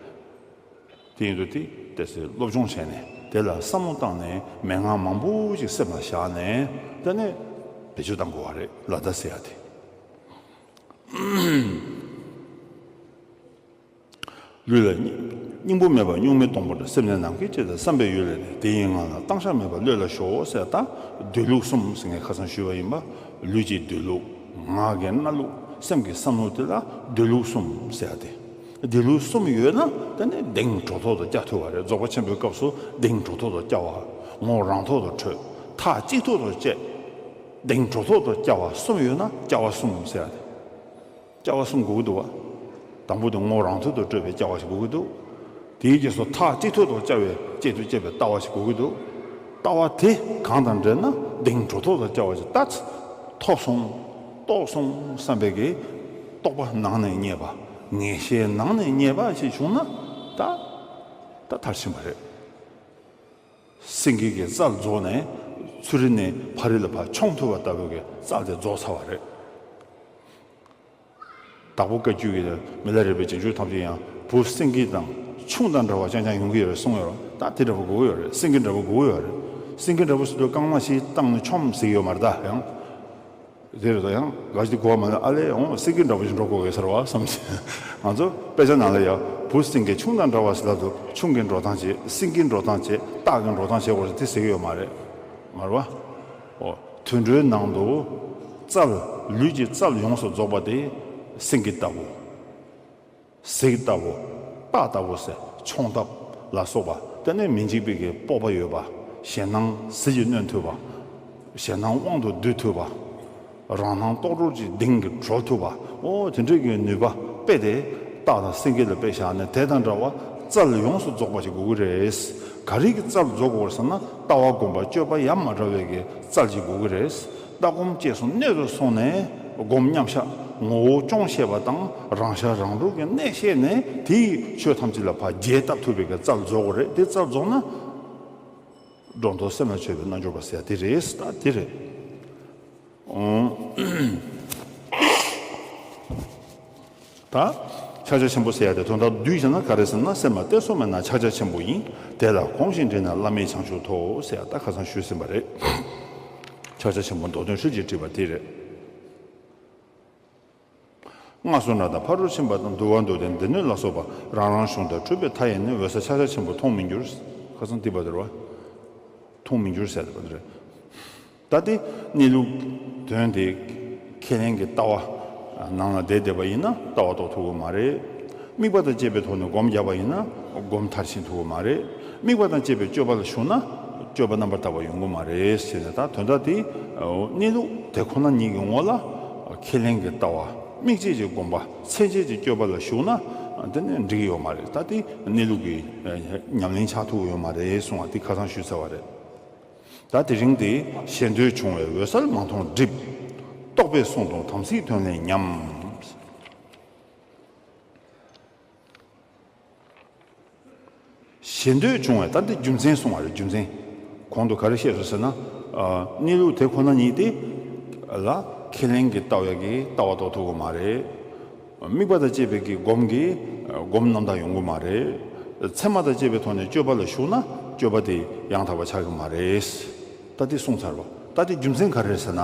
དེ་ཡིན་དུས་དེ་ཏོག་ཙམ་སློབ་སྦྱོང་བྱས་ནས། དེ་ལ་བསམ་བློ་བཏང་ནས་མན་ངག་མང་པོ་ཞིག་སེམས་ལ་བཞག་ནས། དེ་ནས་བེད་སྤྱོད་གཏང་དགོས་པ་རེད། ལ་བཟླ་ཟེར་ཡ་དེ། ལུས་ལ་སྙིང་སྙིང་པོ་མེད་པར་གཉུག་མའི་སྟོང་པ་འདྲ། སེམས་ནི་ནམ་མཁའི་དཀྱིལ་དང་བསམ་པའི་ཡུལ་ལས་ནི། དེ་ཡི་ངང་ལ་བཏང་བཞག་མེད་པར་གློད་ལ་ཞོག་ཟེར། ད་སྡོད་ལུགས་གསུམ་ཟེར་ངས་ཁ་སང་ཞུས་པ་ཡིན་པ། ལུས་ཀྱི་སྡོད་ལུགས། ངག་གི་སྨྲ་ལུགས། སེམས་ཀྱི་བསམ་ལུགས་དེ་ལ་སྡོད་ལུགས་གསུམ་ཟེར་ཡ་དེ། སྡོད་ལུགས་གསུམ་ཡོད་ན་དེ་ནི་གདེང་གྲོལ་ཐོག་ཏུ་བསྐྱལ་ཐུབ་པ་རེད། རྫོགས་པ་ཆེན་པོའི་སྐབས་སུ་གདེང་གྲོལ་ཐོག་ཏུ་བསྐྱལ་བ། ངོ་རང་ཐོག་ཏུ་འཕྲོད། ཐག་གཅིག་ཐོག་ཏུ་བཅད། གདེང་གྲོལ་ཐོག་ཏུ་བསྐྱལ་བ་གསུམ་ཡོད་ན་བསྐྱལ་བ་གསུམ་ཟེར་ཡ་དེ། བསྐྱལ་བ་གསུམ་དགོས་ཀྱི་འདུག་བ། དང་པོ་དེ་ངོ་རང་ཐོག་ཏུ་སྤྲོད་པའི་བསྐྱལ་བ་ཞིག་དགོས་ཀྱི་འདུག་དེའི་རྗེས་སུ་ཐག་གཅིག་ཐོག་ཏུ་བཅད་པའི་གཅིག་ཏུ་བཅད་པའི་ལྟ་བ་ཞིག་དགོས་ཀྱི་འདུག་ལྟ་བ་དེ་གང་དང་འབྲེལ་ན་གདེང་གྲོལ་ཐོག་ཏུ་བསྐྱལ་བ་ཞིག་ལྟ། ཐོབ་སོང་། རྟོགས་སོང་བསམ་པའི་གི་རྟོག་པ་ནང་ནས་རྙེད་པ། ངེས་ཤེས་ནང་ནས་རྙེད་པ་ཞིག་བྱུང་ན། ད་ད་མཐར་ཕྱིན་པ་རེད། སེང་གེ་གི་རྩལ་རྫོགས་ནས་ཚུ་རི་ནས་ཕ་རི་ལ་ཕར་མཆོང་ཐུབ་པ་ལྟ་བུའི་གི་རྩལ་དེ་རྫོགས་ཚར་བ་རེད། དྭགས་པོ་བཀའ་བརྒྱུད་ཀྱི་མི་ལ་རས་པའི་རྗེས་འཇུག་ཐམས་ཅད་ཡང་བུ་སེང་གེ་དང་ཆུང་དང་འདྲ་བ་རྐྱང་རྐྱང་ཡོང་གི་ཡོད་རེད་གསུངས་ཡོད་རེད། ད་དེ་འདྲ་པོ་དགོས་ཀྱི་ཡོད་རེད། སེང་གེ་འདྲ་པོ་དགོས་ཀྱི་ཡོད་རེད། སེང་གེ་འདྲ་པོ་ཟེར་དུས་རྐང་ལག་ཞིག་བཏང་ནས་མཆོངས་ཟེར་གྱི་ཡོད་མ་རེད། ད་ཡང་དེ་རེད། ད་ཡང་ག་ཞིག་གོ་བ་མ་ལ་ཨ་ལས་འོང་སེང་གེ་འདྲ་པོ་ཞིག་འགྲོ་དགོས་ཀྱི་ཟེར་བ་བསམ་ཞིང་། ང་ཚོ་དཔེ་ཆ་ནང་ལ་ཡང་བུ་སེང་གེ་ཆུང་དང་འདྲ་བ་ཟེར་ལབ་དུས་ཆུང་གི་འགྲོ་སྟངས་བྱེད། སེང་གེའི་འགྲོ་སྟངས་བྱེད། སྟག་གི་འགྲོ་སྟངས་བྱེད་དགོས་ཟེར་དེ་ཟེར་གྱི་ཡོད་མ་རེད། མ་རེད་བ། ཨོ། དུད་འགྲོའི་ནང་དུ་རྩལ། ལུས་ཀྱི་རྩལ་ཡོངས་སུ་རྫོགས་པ་དེ་སེང་གེ་ལྟ་བུ། གཟིག་ལྟ་བུ། སྟག་ལྟ་བུ་ཟེར་མཆོང་ཐབས་ལ་སོགས་པ། དེ་ནས་མི་འཇིགས་པའི་གི་སྤོབས་པ་ཡོད་པ། ཞེད་སྣང་ཟིལ་གྱིས་གནོན་ཐུབ་པ། ཞེད་སྣང་དབང་དུ་བསྡུ་ཐུབ་པ། རང་སྣང་རྟོག་གྲོལ་གྱི་གདེང་གིས་གྲོལ་ཐུབ་པ། ཨོ་དེ་འདྲའི་གི་ནུས་པ་དཔེ་དེ་སྟག་དང་སེང་གེ་ལ་དཔེ་བཞག་ནས། དེ་དང་འདྲ་བ་རྩལ་ཡོངས་སུ་རྫོགས་པ་ཞིག་དགོས་ཀྱི་རེད། ག་རེ་གི་རྩལ་རྫོགས་དགོས་ཟེར་ན། ལྟ་བ་སྒོམ་པ་སྤྱོད་པ་ཡ་མ་བྲལ་བའི་གི་རྩལ་ཅིག་དགོས་ཀྱི་རེད། ལྟ་སྒོམ་བཅས་སུ་སྣོད་དུ་སོང་ནས་སྒོམ་མཉམ་བཞག་ངོ་བོ་སྐྱོང་ཤེས་པ་དང་། རང་ཤར་རང་གྲོལ་གྱི་གནད་ཤེས་ནས་དེའི་ཆོས་ཐམས་ཅད་ལ་ཕར་རྒྱས་བཏབ་ཐུབ་པའི་གི་རྩལ་རྫོགས་དགོས་རེད། དེ་རྩལ་རྫོགས་ན་སྒྲོ་འདོགས་སེམས་ལ་ཆོད་པའི་རྣལ་འབྱོར་པ་ཟེར་ཡ་དེ་རེད། ད་དེ་རེད། ད་ཕྱག་རྒྱ་ཆེན་པོ་ཟེར་ཡ་དེ་དོན་དག་བསྡུས་བྱས་ན་ག་རེ་ཟེར་ན། སེམས་ལ་གཏད་སོ་མེད་ན་ཕྱག་རྒྱ་ཆེན་པོ་ཡིན། དེ་ལ་གོང་བཞིན་དྲིས་ན་བླ་མེད་བྱང་ཆུབ་ཐོབ་ཟེར་ཡ་ད་ཁ་སང་ཞུས་ཟིན་པ་རེད། ཕྱག་རྒྱ་ཆེན་པོ་མདོ་དོན་ཧྲིལ་གྱིས་བྲིས་པ་དེ་རེད། སྔགས་སུ་ན་དང་ཕ་རོལ་ཕྱིན་པ་དང་། འདུལ་བ་མདོ་སྡེ་སྡེ་སྣོད་ལ་སོགས་པ། རང་རང་གཞུང་དང་འཁྲུལ་པའི་མཐའ་ཡས་ནས། འོད་གསལ་ཕྱག་རྒྱ་ཆེན་པོ་མཐོང་མི་འགྱུར། ཁ་སང་དེ་པ་དེ་རེད་བ། མཐོང་མི་འགྱུར་ཟེར་བ་དེ་རེད། ད་དེ་གནས་ལུགས་དོན་དེ་ཁས་ལེན་གྱི་ལྟ་བ་ནང་ལ་བསྡད་བསྡད་པ་ཡིན་ན་ལྟ་བ་རྟོགས་ཐུབ་ཀྱི་མ་རེད། དམིགས་པ་དང་བཅས་པའི་ཐོག་ནས་སྒོམ་བརྒྱབ་པ་ཡིན་ན་སྒོམ་མཐར་ཕྱིན་ཐུབ་ཀྱི་མ་རེད། དམིགས་པ་དང་བཅས་པའི་སྤྱོད་པ་ལ་ཞུགས་ན་སྤྱོད་པ་རྣམ་པར་དག་པ་ཡོང་གི་མ་རེད་ཟེར་ནས། ད་དོན་དག་དེ་གནས་ལུགས་དེ་ཁོ་ན་ཉིད་ཀྱི་ངོ་ལ་ཁས་ལེན་གྱི་ལྟ་བ། དམིགས་བཅས་ཀྱི་སྒོམ་པ། མཚན་བཅས་ཀྱི་སྤྱོད་པ་ལ་ཞུགས་ན་དེ་ནི་འགྲིག་ཡོད་མ་རེད། ད་དེ་གནས་ལུགས་ཀྱི་ཉམས་ལེན་ཆགས་ཐུབ་ཀྱི་ཡོད་མ་རེད་གསུང་བ་དེ་ཁ་སང་ཞུས་ཚར་བ་རེད། ད་དེ་རིང་དེ་ཞེ་འདོད་བྱུང་བས་འོད་གསལ་མ་མཐོང་སྒྲིབ། རྟོག་པས་བསྲུང་དང་དམ་ཚིག་དོན་ལས་ཉམས། ཞེ་འདོད་བྱུང་བས། ད་འདི་རྒྱུ་མཚན་གསུང་བ་རེད། རྒྱུ་མཚན། གོང་དུ་ག་རེ་བཤད་སོང་ཟེར་ན། ཨ། གནས་ལུགས་དེ་ཁོ་ན་ཉིད་དེ་ལ་ཁས་ལེན་གྱི་ལྟ་བའི་གི་ལྟ་བ་རྟོགས་ཐུབ་ཀྱི་མ་རེད། དམིགས་པ་དང་བཅས་པའི་གི་སྒོམ་གྱི་སྒོམ་རྣམ་དག་ཡོང་གི་མ་རེད། མཚན་མ་དང་བཅས་པའི་ཐོག་ནས་སྤྱོད་པ་ལ་ཞུགས་ན་སྤྱོད་པ་དེ་ཡང་དག་པ་ཆགས་ཀྱི་མ་རེད། ད་དེ་གསུངས་ཚར་བ། ད་དེ་རྒྱུ་མཚན་ག་རེ་རེད་ཟེར་ན།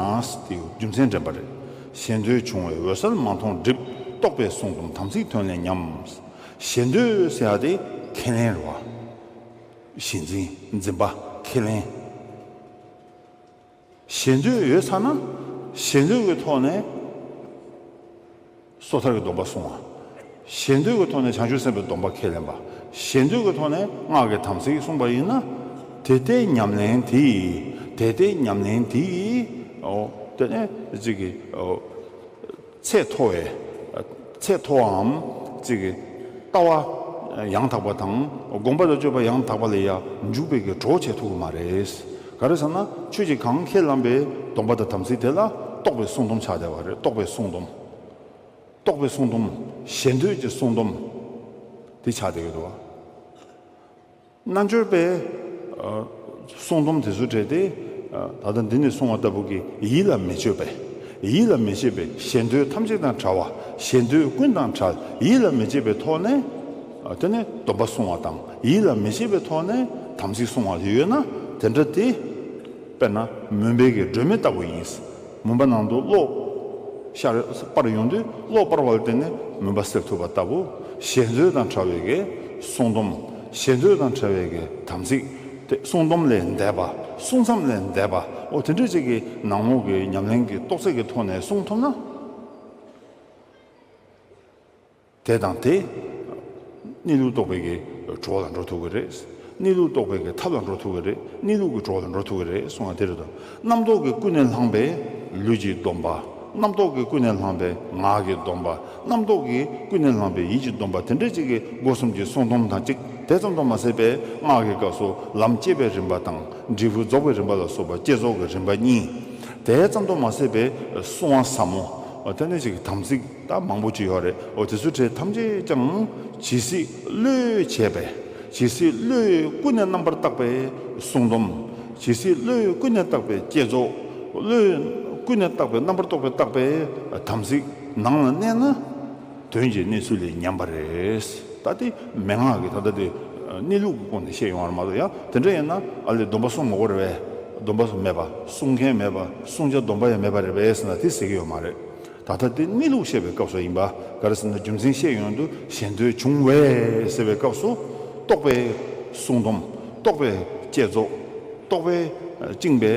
དེ་རྒྱུ་མཚན་དྲན་པ་རེད། ཞེ་འདོད་བྱུང་བས་འོད་གསལ་མ་མཐོང་སྒྲིབ། རྟོག་པས་བསྲུང་དང་དམ་ཚིག་དོན་ལས་ཉམས། ཞེ་འདོད་ཟེར་ཡ་དེ་ ཁས་ལེན་རེད་བ། གཞི་འཛིན་འཛིན་པ་ཁས་ལེན། ཞེ་འདོད་ཡོད་ཚར་ན་ཞེ་འདོད་ཀྱི་ཐོག་ནས་སོ་ཐར་གྱི་སྡོམ་པ་སྲུང་བ། ཞེ་འདོད་ཀྱི་ཐོག་ནས་བྱང་ཆུབ་སེམས་དཔའི་སྡོམ་པ་ཁས་ལེན་པ། ཞེ་འདོད་ཀྱི་ཐོག་ནས་སྔགས་ཀྱི་དམ་ཚིག་སྲུང་བ་ཡིན་ན། དེ་ལྟའི་ཉམས་ལེན་དེ་ཡིས། དེ་ལྟའི་ཉམས་ལེན་དེ་ཡིས། ཨོ། དེ་ནས་གཅིག་གིས། ཨོ། ཚད་མཐོ་བའི། ཚད་མཐོའམ། གཅིག་གི་ལྟ་བ་ཡང་དག་པ་དང་། དགོངས་པ་དང་སྤྱོད་པ་ཡང་དག་པ་ལ་ཡང་འཇུག་པའི་གི་གྲོགས་བྱེད་ཐུབ་ཀྱི་མ་རེད། ག་རེ་ཟེར་ན། ཁྱོད་ཀྱིས་གང་ཁས་བླངས་པའི་སྡོམ་པ་དང་དམ་ཚིག་དེ་ལ་རྟོགས་པའི་བསྲུང་སྡོམ་ཆགས་བསྡད་པ་རེད། རྟོགས་པའི་བསྲུང་སྡོམ། རྟོགས་པའི་བསྲུང་སྡོམ། ཞེ་འདོད་ཀྱི་བསྲུང་སྡོམ། དེ་ཆགས་བསྡད་ཀྱི་འདུག་བ། རྣལ་འབྱོར་པས། ཨ། བསྲུང་སྡོམ་དེ་ཚོ་བྲལ་ཏེ། ཨ། ད་ལྟ་འདི་ནས་གསུངས་པ་ལྟ་བུ་གི་ཡིད་ལ་མི་བྱེད་པའི། ཡིད་ལ་མི་བྱེད་པའི་ཞེ་འདོད་ཐམས་ཅད་དང་བྲལ་བ། ཞེ་འདོད་ཀུན་དང་བྲལ། ཡིད་ལ་མི་བྱེད་པའི་ཐོག་ནས། ཨ། དེ་ནས་སྡོམ་པ་བསྲུང་བ་དང་ཡིད་ལ་མི་བྱེད་པའི་ཐོག་ནས་དམ་ཚིག་བསྲུང་བ་ཡོད་ན། དེ་འདྲ་དེ། དཔེར་ན་མུན་པའི་གི་སྒྲོན་མེ་ལྟ་བུ་ཡིན། མུན་པ་ནང་དུ་གློག་ཤར་སྤར་ཡོང་དུས། གློག་སྤར་བ་ལ་བརྟེན་ནས་མུན་པ་སེལ་ཐུབ་པ་ལྟ་བུ། ཞེ་འདོད་དང་བྲལ་བའི་གི་བསྲུང་སྡོམ། ཞེ་འདོད་དང་བྲལ་བའི་གི་དམ་ཚིག་དེ། བསྲུང་སྡོམ་ལས་འདས་པ། བསྲུང་མཚམས་ལས་འདས་པ། འོ། དེ་འདྲ་ཅིག་གི་ནང་ལོགས་ཀྱི་ཉམས་ལེན་གྱི་རྟོགས་ཚད་ཀྱི་ཐོག་ནས་བསྲུང་ཐུབ་ན། དེ་དང་དེ་གནས་ལུགས་རྟོགས་པའི་གི་གྲོགས་ལ་འགྲོ་ཐུབ་ཀྱི་རེད། གནས་ལུགས་རྟོགས་པའི་གི་ཐབས་ལ་འགྲོ་ཐུབ་ཀྱི་རེད། གནས་ལུགས་ཀྱི་གྲོགས་ལ་འགྲོ་ཐུབ་ཀྱི་རེད་གསུངས་པ་དེ་རེད་དོ། རྣམ་རྟོག་གིས་ཀུན་ནས་བསླངས་པའི་ལུས་ཀྱི་སྡོམ་པ། རྣམ་རྟོག་གིས་ཀུན་ནས་བསླངས་པའི་ངག་གི་སྡོམ་པ། རྣམ་རྟོག་གིས་ཀུན་ནས་བསླངས་པའི་ཡིད་ཀྱི་སྡོམ་པ། དེ་འདྲ་ཅིག་གི་སྒོ་གསུམ་གྱི་བསྲུང་སྡོམ་དང་གཅིག་དེ་ཙམ་དུ་མ་ཟད་པའི་སྔགས་ཀྱི་སྐབས་སུ་ལམ་བསྐྱེད་པའི་རིམ་པ་དང་། འབྲས་བུ་རྫོགས་པའི་རིམ་པ་ལ་སོགས་པ་བསྐྱེད་རྫོགས་ཀྱི་རིམ་པ་གཉིས། དེ་ཙམ་དུ་མ་ཟད་པའི་བསྲུང་བ་ཟབ་མོ། དེ་ནས་ཅིག་དམ་ཚིག་ད་མང་པོ་ཅིག་ཡོད་རེད། འོ། དེ་ཚོ་གྲས་ཐམས་ཅད་ཀྱང་ཇི་སྲིད་བློས་བྱས་པའི། ཇི་སྲིད་བློས་ཀུན་ནས་རྣམ་པར་བརྟགས་པའི་བསྲུང་སྡོམ། ཇི་སྲིད་བློས་ཀུན་ནས་བརྟགས་པའི་བསྐྱེད་རྫོགས། བློས་ཀུན་ནས་བརྟགས་པའི་རྣམ་པར་རྟོག་པས་བརྟགས་པའི་དམ་ཚིག་ནང་ལ་གནས་ན། དོན་གྱི་གནས་ཚུལ་ལས་ཉམས་པ་རེད། ད་དེ་མན་ངག་གི་ད་ལྟ་དེ་གནས་ལུགས་ཀྱི་སྒོ་ནས་བཤད་ཡོང་བ་རེད་མ་གཏོགས། ཡང་དེ་འདྲ་ཡིན་ན། ཨ་ལས། སྡོམ་པ་བསྲུང་མི་དགོས་རེད་པས། སྡོམ་པ་མེད་པ། བསྲུང་མཁན་མེད་པ། བསྲུང་བྱ་སྡོམ་པ་ཡང་མེད་པ་རེད་པས་ཟེར་ན། དེ་ཟེར་གྱི་ཡོད་མ་རེད། ད་ལྟ་དེ་གནས་ལུགས་བཤད་པའི་སྐབས་སུ་ཡིན་པ། ག་རེ་ཟེར་ན། རྒྱུ་མཚན་བཤད་ཡོང་དུས། ཞེ་འདོད་བྱུང་བས་ཟེར་བའི་སྐབས་སུ། རྟོགས་པའི་བསྲུང་སྡོམ། རྟོགས་པའི་བསྐྱེད་རྫོགས། རྟོགས་པའི་བཅིངས་པའི་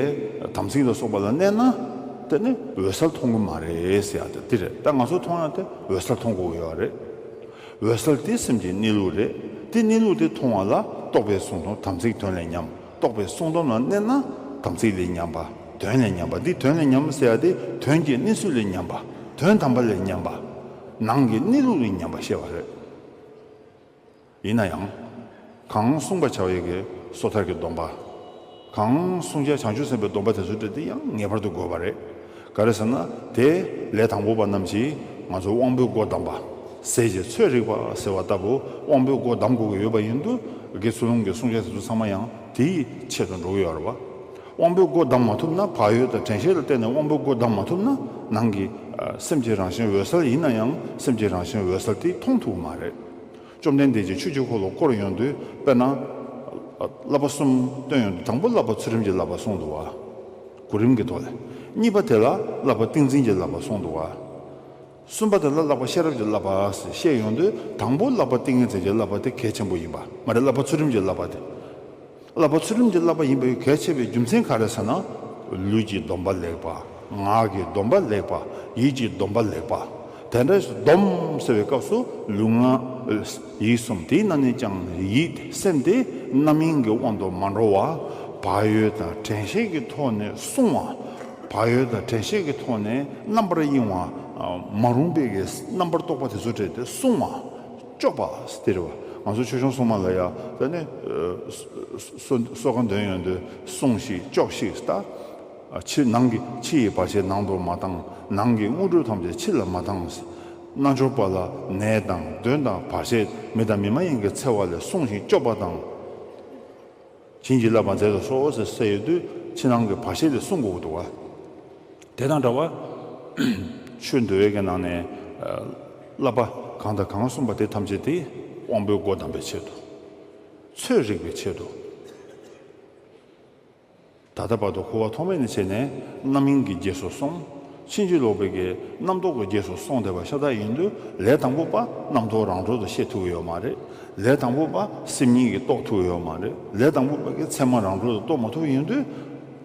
དམ་ཚིག་ལ་སོགས་པ་ལ་གནས་ན། དེ་ནི་འོད་གསལ་མཐོང་གི་མ་རེད་ཟེར་ཡ་དེ་རེད། ད་ང་ཚོ་མཐོང་ཡ་དེ་འོད་གསལ་མཐོང་དགོས་ཀྱི་ཡོད་རེད། འོད་གསལ་དེ་སེམས་ཀྱི་གནས་ལུགས་རེད། དེ་གནས་ལུགས་དེ་མཐོང་བ་ལ་རྟོགས་པའི་བསྲུང་སྡོམ། དམ་ཚིག་དོན་ལས་ཉམས། རྟོགས་པའི་བསྲུང་སྡོམ་ལ་གནས་ན་དམ་ཚིག་ལས་ཉམས་པ། དོན་ལས་ཉམས་པ། འདི་དོན་ལས་ཉམས་ཟེར་ཡ་དེ་དོན་གྱི་གནས་ཚུལ་ལས་ཉམས་པ། དོན་དམ་པ་ལས་ཉམས་པ། ནང་གི་གནས་ལུགས་ལས་ཉམས་པ་བཤད་པ་རེད། ཡིན་ན་ཡང་། གང་བསྲུང་བར་བྱ་བའི་གི་སོ་ཐར་གྱི་སྡོམ་པ། གང་བསྲུང་བྱ་བྱང་ཆུབ་སེམས་དཔའི་སྡོམ་པ་དེ་ཚོ་འདྲ་དེ་ཡང་ངེས་པར་དུ་དགོས་པ་རེད། ག་རེ་ཟེར་ན། དེ་ལས་དང་པོ་པ་རྣམས་ཀྱིས་ང་ཚོ་དབང་པོའི་སྒོ་བསྡམས་པ། ཟས་ཀྱི་ཚོད་རིག་པ་ཟེར་བ་ལྟ་བུ་དབང་པོའི་སྒོ་བསྡམས་དགོས་ཀྱི་ཡོད་པ་ཡིན་དུས། དགེ་ཚུལ་སློང་གི་བསྲུང་བྱ་དེ་ཚོ་ཚང་མ་ཡང་དེའི་ཆེད་དུ་འགྲོ་གི་ཡོད་རེད་པ། དབང་པོའི་སྒོ་བསྡམས་མ་ཐུབ་ན། བག་ཡོད་དང་དྲན་ཤེས་ལ་བརྟེན་ནས་དབང་པོའི་སྒོ་བསྡམས་མ་ཐུབ་ན། ནང་གི། ཨ། སེམས་ཀྱི་རང་བཞིན་འོད་གསལ་ཡིན་ན་ཡང་། སེམས་ཀྱི་རང་བཞིན་འོད་གསལ་དེ་མཐོང་ཐུབ་ཀྱི་མ་རེད། བཅོམ་ལྡན་འདས་ཀྱིས་ཆོས་ཀྱི་འཁོར་ལོ་བསྐོར་ཡོང་དུས། དཔེར་ན། བསླབ་པ་གསུམ་སྟོན་ཡོང་དུས། དང་པོ་བསླབ་པ་ཚུལ་ཁྲིམས་ཀྱི་བསླབ་པ་གསུངས་འདུག་བ། གོ་རིམ་གྱི་ཐོག་ལས། གཉིས་པ་དེ་ལ་བསླབ་པ་ཏིང་འཛིན་གྱི་བསླབ་པ་གསུངས་འདུག་བ། གསུམ་པ་དེ་ལ་བསླབ་པ་ཤེས་རབ་ཀྱི་བསླབ་པ་ཞེས་བཤད་ཡོང་དུས། དང་པོ་བསླབ་པ་ཏིང་ངེ་འཛིན་གྱི་བསླབ་པ་དེ་གལ་ཆེན་པོ་ཡིན་པ་མ་རེད། བསླབ་པ་ཚུལ་ཁྲིམས་ཀྱི་བསླབ་པ་དེ། བསླབ་པ་ཚུལ་ཁྲིམས་ཀྱི་བསླབ་པ་ཡིན་པའི་གལ་ཆེ་བའི་རྒྱུ་མཚན་ག་རེ་ཟེར་ན། ལུས་ཀྱི་སྡོམ་པ་ལེགས་པ། ངག་གི་སྡོམ་པ་ལེགས་པ། ཡིད་ཀྱི་སྡོམ་པ་ལེགས་པ། དེ་འདྲ་སྡོམ་ཟེར་བའི་སྐབས་སུ་ལུས་ངག་ཡིད་གསུམ། དེའི་ནང་ནས་ཀྱང་ཡིད་སེམས་དེ་རྣམ་གཡེང་གི་དབང་དུ་མ་འགྲོ་བ། བག་ཡོད་དང་དྲན་ཤེས་ཀྱི་ཐོག་ནས་བསྲུང་བ། བག་ཡོད་དང་དྲན་ཤེས་ཀྱི་ཐོག་ནས་རྣམ་པར་གཡེང་བ་མ་རུངས་པའི་གི་རྣམ་པར་རྟོག་པ་དེ་ཚོ་བྲལ་ཏེ་བསྲུང་བ། སྐྱོབ་པ་དེ་རེད་བ། ང་ཚོ་ཆོས་སྐྱོང་སྲུང་མ་ལ་ཡ། དེ་ནས་གསོལ་གསོལ་ཁ་འདོན་ཡོང་དུས། བསྲུང་ཞིག་སྐྱོབས་ཤིག་ད། ཕྱི་ནང་གི་ཕྱི་ཡི་བར་ཆད་ནང་དུ་མ་བཏང་། ནང་གི་དངོས་གྲུབ་ཐམས་ཅད་ཕྱི་ལ་མ་བཏང་། རྣལ་འབྱོར་པ་ལ་ནད་དང་གདོན་དང་བར་ཆད། མི་དང་མི་མ་ཡིན་གྱི་འཚེ་བ་ལས་བསྲུང་ཞིང་སྐྱོབ་པ་དང་། བྱིན་གྱིས་བརླབ་པར་མཛད་དུ་གསོལ་ཟེར་ཟེར་ཡོད་དུས། ཕྱི་ནང་གི་བར་ཆད་ལས་བསྲུང་དགོས་ཀྱི་འདུག་བ། དེ་དང་འདྲ་བར་ཆོས་འདུལ་བའི་གི་ནང་ནས། ཨ། བསླབ་པ་གང་དང་གང་གསུངས་པ་དེ་ཐམས་ཅད་དེ་དབང་པོའི་སྒོ་བསྡམས་པའི་ཆེད་དུ། ཚོད་རིག་པའི་ཆེད་དུ། ད་ལྟ་བར་དུ་འཁོར་བ་ཐོག་མེད་ནས་བྱས་ནས་རྣམ་གཡེང་གི་རྗེས་སུ་སོང་། ཕྱིན་ཅི་ལོག་པའི་གི་རྣམ་རྟོག་གི་རྗེས་སུ་སོང་བསྡད་པ་ཤ་སྟག་ཡིན་དུས། ལས་དང་པོ་པ་རྣམ་རྟོག་རང་གྲོལ་དུ་ཤེས་ཐུབ་ཀྱི་ཡོད་མ་རེད། ལས་དང་པོ་པ་སེམས་ཉིད་ཀྱིས་རྟོགས་ཐུབ་ཀྱི་ཡོད་མ་རེད། ལས་དང་པོ་པ་གི་ཚད་མ་རང་གྲོལ་དུ་རྟོགས་མ་ཐུབ་ཡིན་དུས།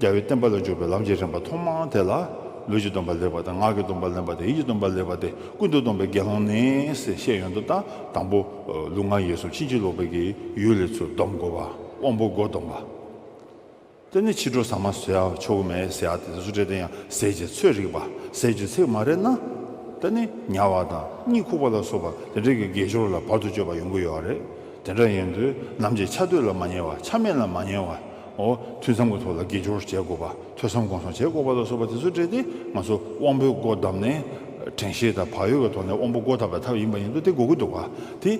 རྒྱལ་བའི་བསྟན་པ་ལ་འཇུག་པའི་ལམ་གྱི་རིམ་པ་ཐོག་མ་དེ་ལ། ལུས་ཀྱི་སྡོམ་པ་ལེགས་པ་དང་། ངག་གི་སྡོམ་པ་ལེགས་པ་དང་། ཡིད་ཀྱི་སྡོམ་པ་ལེགས་པ་དེ་ཀུན་ཏུ་སྡོམ་པའི་དགེ་སློང་ནི་ཞེས་བཤད་ཡོང་དུས། ད་དང་པོ་ལུས་ངག་ཡིད་གསུམ་ཕྱིན་ཅི་ལོག་པའི་གི་ཡུལ་ལས་ཚུར་སྡོམ་དགོས་པ། དབང་པོ་སྒོ་སྡོམ་པ། དེ་ནས་ཕྱི་དྲོ་ཟ་མ་ཟ་ཆོག་གི་མེད་ཟེར་ཡ་དེ་ཚོ་སྤྲད་དེ་ཡང་ཟས་ཀྱི་ཚོད་རིག་པ། ཟས་ཀྱི་ཚོད་མ་རེག་ན། དེ་ནས་ཉལ་བ་དང་གཉིད་ཁུག་པ་ལ་སོགས་པ་དེ་འདྲའི་གི་དགེ་སྦྱོར་ལ་བར་དུ་གཅོད་པ་ཡོང་གི་ཡོད་རེད། དེ་འདྲ་ཡིན་དུས་ནམ་གྱི་ཆ་སྡོད་ལ་མ་ཉལ་བ། ཆ་མེད་ལ་མ་ཉལ་བ། འོ། ཐུན་མཚམས་ཀྱི་ཐོག་ལ་དགེ་སྦྱོར་བྱེད་དགོས་པ། ཐོས་བསམ་སྒོམ་གསུམ་བྱེད་དགོས་པ་ལ་སོགས་པ་དེ་ཚོ་སྤྲད་དེ། ང་ཚོ་དབང་པོའི་སྒོ་བསྡམས་ནས། དྲན་ཤེས་དང་བག་ཡོད་ཀྱི་ཐོག་ནས་དབང་པོ་སྒོ་བསྡམས་པའི་ཐབས་ཡིན་པ་ཡིན་དུས་དེ་དགོས་ཀྱི་འདུག་ག། དེ།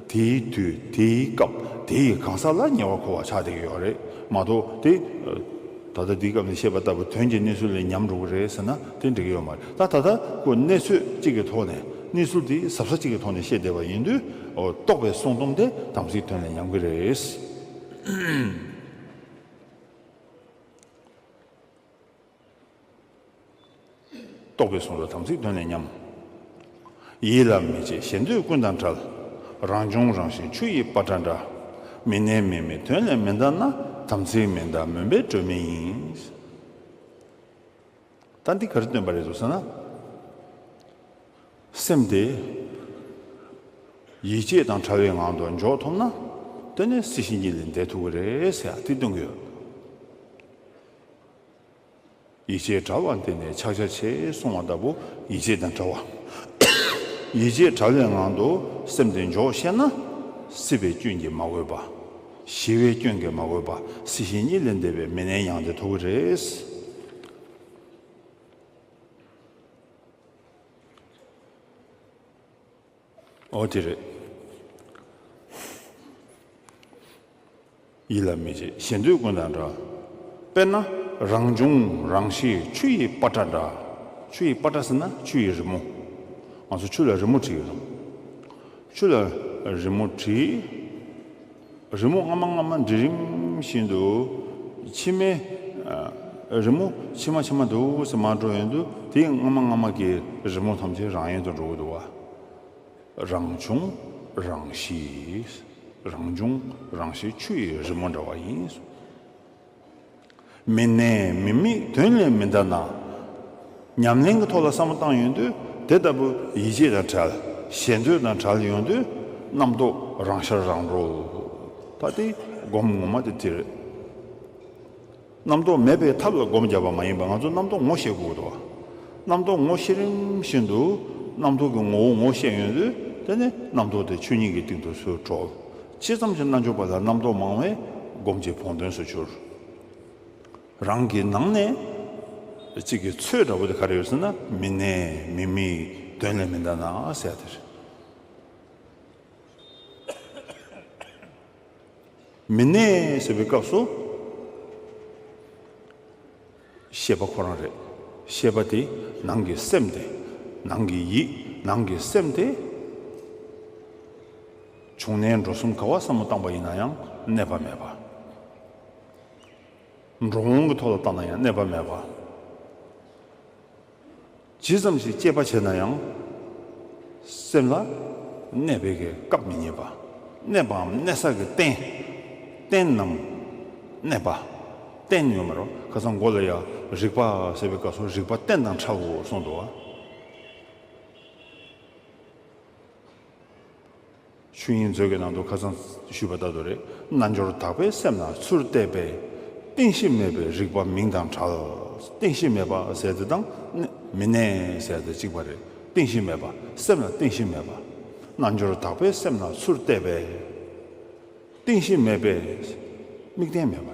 དེའི་དུས། དེའི་སྐབས། དེའི་གང་ཟག་ལ་ཉེ་བར་མཁོ་བ་ཆགས་བསྡད་ཀྱི་ཡོད་རེད་མ་གཏོགས། དེ། ད་ལྟ་འདིའི་སྐབས་ནས་བཤད་པ་ལྟ་བུ་དོན་གྱི་གནས་ཚུལ་ལས་ཉམས་འགྲོ་གི་རེད་ཟེར་ན་དེ་འགྲིག་གི་ཡོད་མ་རེད། ད་ད་ལྟ་ཁོ་གནས་ཚུལ་གཅིག་གི་ཐོག་ནས། གནས་ཚུལ་དེ་ཟབ་ས་གཅིག་གི་ཐོག་ནས་བཤད་བསྡད་པ་ཡིན་དུས། འོ། རྟོག་པའི་གསུང་སྡོམ་དེ་དམ་ཚིག་དོན་ལས་ཉམས་ཀྱི་རེད། རྟོག་པའི་གསུང་སྡོམ་དམ་ཚིག་དོན་ལས་ཉམས། ཡིད་ལ་མི་བྱེད་ཞེ་འདོད་ཀུན་དང་བྲལ། རང་བྱུང་རང་བཞིན་ཆུ་ཡི་པ་ཏྲ་འདྲ། མི་གནས་མི་དམིགས་དོན་ལས་མི་འདའ་ན། དམ་ཚིག་མི་འདའ་མུན་པའི་སྒྲོན་མེ་ཡིན། ད་འདི་ག་རེ་སྟོན་པ་རེད་འདུག་ཟེར་ན། སེམས་དེ་ཡིད་བྱེད་དང་བྲལ་བའི་ངང་དུ་འཇོག་ཐུབ་ན། དེ་ནི་སྲིད་ཞི་གཉིས་ལས་འདས་ཐུབ་ཀྱི་རེད་ཟེར་ཡ་དེ་སྟོན་གྱི་ཡོད། ཡིད་བྱེད་བྲལ་བ་འདི་ནི་ཕྱག་རྒྱ་ཆེ་གསུང་བ་ལྟ་བུ་ཡིད་བྱེད་དང་བྲལ་བ། ཡིད་བྱེད་བྲལ་བའི་ངང་དུ་སེམས་དེ་འཇོག་ཤེས་ན། སྲིད་པའི་སྐྱོན་གྱིས་མ་གོས་པ། ཞི་བའི་སྐྱོན་གྱིས་མ་གོས་པ། སྲིད་ཞི་གཉིས་ལས་འདས་པའི་མི་གནས་མྱང་འདས་ཐོབ་ཀྱི་རེད། འོ་དེ་རེད། ཡིད་ལ་མི་བྱེད་ཞེ་འདོད་ཀུན་དང་བྲལ། དཔེར་ན་རང་བྱུང་རང་གཤིས་ཆུ་ཡི་པ་ཏྲ་འདྲ། ཆུ་ཡི་པ་ཏྲ་ཟེར་ན་ཆུ་ཡི་རི་མོ། ང་ཚོ་ཆུ་ལ་རི་མོ་བྲིས་ཀྱི་རེད། ཆུ་ལ་རི་མོ་བྲིས། རི་མོ་སྔ་མ་སྔ་མ་འབྲི་རིམ་བཞིན་དུ། ཕྱི་མའི་ཨ་རི་མོ་ཕྱི་མ་ཕྱི་མ་འདུག་ཟེར་མར་འགྲོ་ཡོང་དུས། དེའི་སྔ་མ་སྔ་མ་གི་རི་མོ་ཐམས་ཅད་རང་ཡལ་དུ་འགྲོ་གི་འདུག་བ། རང་བྱུང་རང་གཤིས། རང་བྱུང་རང་གཤིས་ཆུ་ཡི་རི་མོ་འདྲ་བ་ཡིན། མི་གནས་མི་དམིགས་དོན་ལས་མི་འདའ་ན། ཉམས་ལེན་གྱི་ཐོག་ལ་བསམ་བློ་བཏང་ཡོང་དུས། དེ་ལྟ་བུ་ཡིད་བྱེད་དང་བྲལ། ཞེ་འདོད་དང་བྲལ་ཡོང་དུས། རྣམ་རྟོག་རང་ཤར་རང་གྲོལ། ད་དེ་སྒོམ་ངོ་མ་དེ་དེ་རེད། རྣམ་རྟོག་མེད་པའི་ཐབས་ལ་སྒོམ་བརྒྱབ་པ་མ་ཡིན་པར། ང་ཚོ་རྣམ་རྟོག་ངོ་ཤེས་དགོས་འདུག་བ། རྣམ་རྟོག་ངོ་ཤེས་རིམ་བཞིན་དུ་རྣམ་རྟོག་གི་ངོ་བོ་ངོ་ཤེས་ཡོང་དུས། དེ་ནས་རྣམ་རྟོག་དེ་ཆོས་ཉིད་ཀྱི་སྟེང་དུ་ཚུར་གྲོལ། ཇི་ཙམ་གྱི་རྣལ་འབྱོར་པ་ལ་རྣམ་རྟོག་མང་བས་སྒོམ་གྱི་བོགས་འདོན་སུ་འགྱུར། རང་གི་ནང་ནས་གཅིག་གི་ཚོད་འདྲ་བོ་དེ་ག་རེ་ཡོད་ཟེར་ན། མི་གནས་མི་དམིགས་དོན་ལས་མི་འདའ་ན་ཟེར་ཡ་དེ་རེད། མི་གནས་ཟེར་བའི་སྐབས་སུ། ཤེས་པ་ཁོ་རང་རེད། ཤེས་པ་དེ། ནང་གི་སེམས་དེ། ནང་གི་ཡིད། ནང་གི་སེམས་དེ། བྱུང་གནས་འགྲོ་གསུམ་ག་བ་བསམ་བློ་བཏང་པ་ཡིན་ན་ཡང་གནས་པ་མེད་པ། འགྲོ་འོང་གི་ཐོག་ལ་བཏང་ན་ཡང་གནས་པ་མེད་པ། ཇི་ཙམ་ཞིག་དཔྱད་པ་བྱས་ན་ཡང་། སེམས་ལ་གནས་པའི་གི་སྐབས་མི་རྙེད་པ། གནས་པའམ་གནས་ས་གི་རྟེན། རྟེན་ནམ་གནས་པ། རྟེན་ཡོད་མ་རེད། ཁ་སང་མགོ་ལ་ཡ་རིག་པ་ཟེར་བའི་སྐབས་སུ། རིག་པ་རྟེན་དང་འཕྲལ་དགོས་གསུངས་འདུག་བ། ཆོས་དབྱིངས་མཛོད་ཀྱི་ནང་དུ་ཁ་སང་ཞུས་པ་ལྟར་དུ་རེད། རྣལ་འབྱོར་དག་པས་སེམས་ལ་ཚུར་བལྟས་པས། རྟེན་གཞི་མེད་པའི་རིག་པ་མིང་དང་བྲལ། རྟེན་གཞི་མེད་པ་ཟེར་དེ་དང་། མི་གནས་ཟེར་དེ་གཅིག་པ་རེད། རྟེན་གཞི་མེད་པ། སེམས་ལ་རྟེན་གཞི་མེད་པ། རྣལ་འབྱོར་དག་པས་སེམས་ལ་ཚུར་བལྟས་པས། རྟེན་གཞི་མེད་པས། དམིགས་རྟེན་མེད་པ།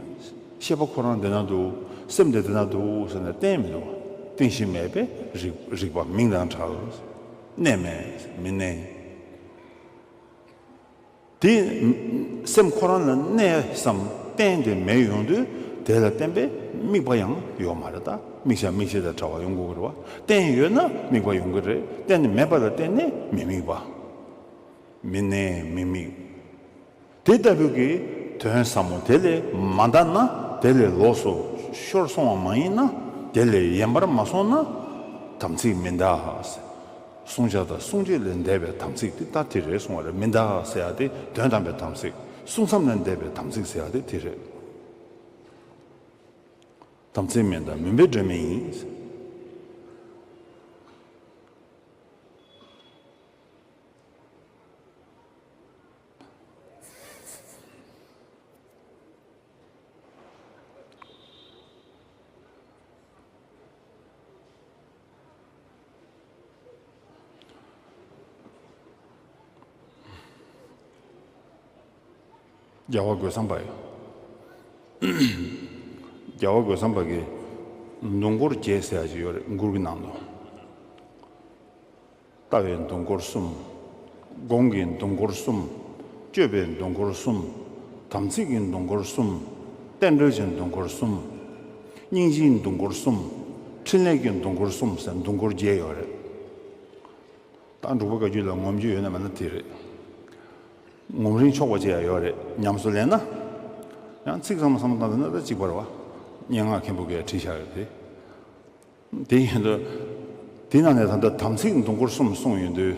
ཤེས་པ་ཁོ་རང་འདི་ན་འདུག་སེམས་དེ་འདི་ན་འདུག་ཟེར་ན་རྟེན་མི་འདུག་རྟེན་གཞི་མེད་པས་རིག་རིག་པ་མིང་དང་བྲལ། གནས་མེད། མི་གནས། དེ་སེམས་ཁོ་རང་ལ་གནས་སམ་རྟེན་དེ་མེད་ཡོང་དུས། དེ་ལ་བརྟེན་པའི་དམིགས་པ་ཡང་ཡོད་མ་རེད། ད་དམིགས་བྱ་དམིགས་བྱེད་དང་བྲལ་བ་ཡོང་དགོས་ཀྱི་རེད་བ། རྟེན་ཡོད་ན་དམིགས་པ་ཡོང་གི་རེད། རྟེན་མེད་པ་ལ་བརྟེན་ནས་མི་དམིགས་པ། མི་གནས་མི་དམིགས། དེ་ལྟ་བུའི་གི་དོན་ཟབ་མོ་དེ་ལས་མ་འདའ་ན། དེ་ལས་ལོགས་སུ་ཤོར་སོང་བ་མ་ཡིན་ན། དེ་ལས་ཡེངས་པར་མ་སོང་ན། དམ་ཚིག་མི་འདའ། བསྲུང་བྱ་དང་བསྲུང་བྱེད་ལས་འདས་པའི་དམ་ཚིག་དེ་ད་དེ་རེད་གསུང་བ་རེད། མི་འདའ་ཟེར་ཡ་དེ་དོན་དམ་པའི་དམ་ཚིག་བསྲུང་མཚམས་ལས་འདས་པའི་དམ་ཚིག་ཟེར་ཡ་དེ་དེ་རེད། དམ་ཚིག་མི་འདའ་མུན་པའི་སྒྲོན་མེ་ཡིན། རྒྱལ་བ་རྒོད་ཚང་པ་ཡིན། རྒྱལ་བ་རྒོད་ཚང་པ་གིས་མདུང་སྐོར་བརྒྱད་ཟེར་ཡ་ཅིག་ཡོད་རེད། མགུར་གྱི་ནང་དུ། ལྟ་བའི་མདུང་སྐོར་གསུམ། སྒོམ་གྱི་མདུང་སྐོར་གསུམ། སྤྱོད་པའི་མདུང་སྐོར་གསུམ། དམ་ཚིག་གི་མདུང་སྐོར་གསུམ། རྟེན་འབྲེལ་གྱི་མདུང་སྐོར་གསུམ། སྙིང་རྗེའི་མདུང་སྐོར་གསུམ། ཕྲིན་ལས་ཀྱི་མདུང་སྐོར་གསུམ་ཟེར་མདུང་སྐོར་བརྒྱད་ཡོད་རེད། ད་འབྲུག་པ་བཀའ་བརྒྱུད་ལ་ངོམ་རྒྱུ་ཡོད་ན་མེད་ན་དེ་རེད། ངོམ་རིན་ཆོག་པ་ཅིག་ཡང་ཡོད་རེད། ཉམས་སུ་ལེན་ན། ཡང་ཚིག་ཙམ་བསམ་བློ་བཏང་ཟེར་ན་ད་གཅིག་པ་རེད་བ། སྙན་ངག་མཁན་པོ་གིས་བྲིས་བཞག་ཡོད་དེ། དེ་ཡིན་དུས། དེ་ནང་ནས་ད་ལྟ་དམ་ཚིག་མདུང་སྐོར་གསུམ་གསུངས་ཡོང་དུས།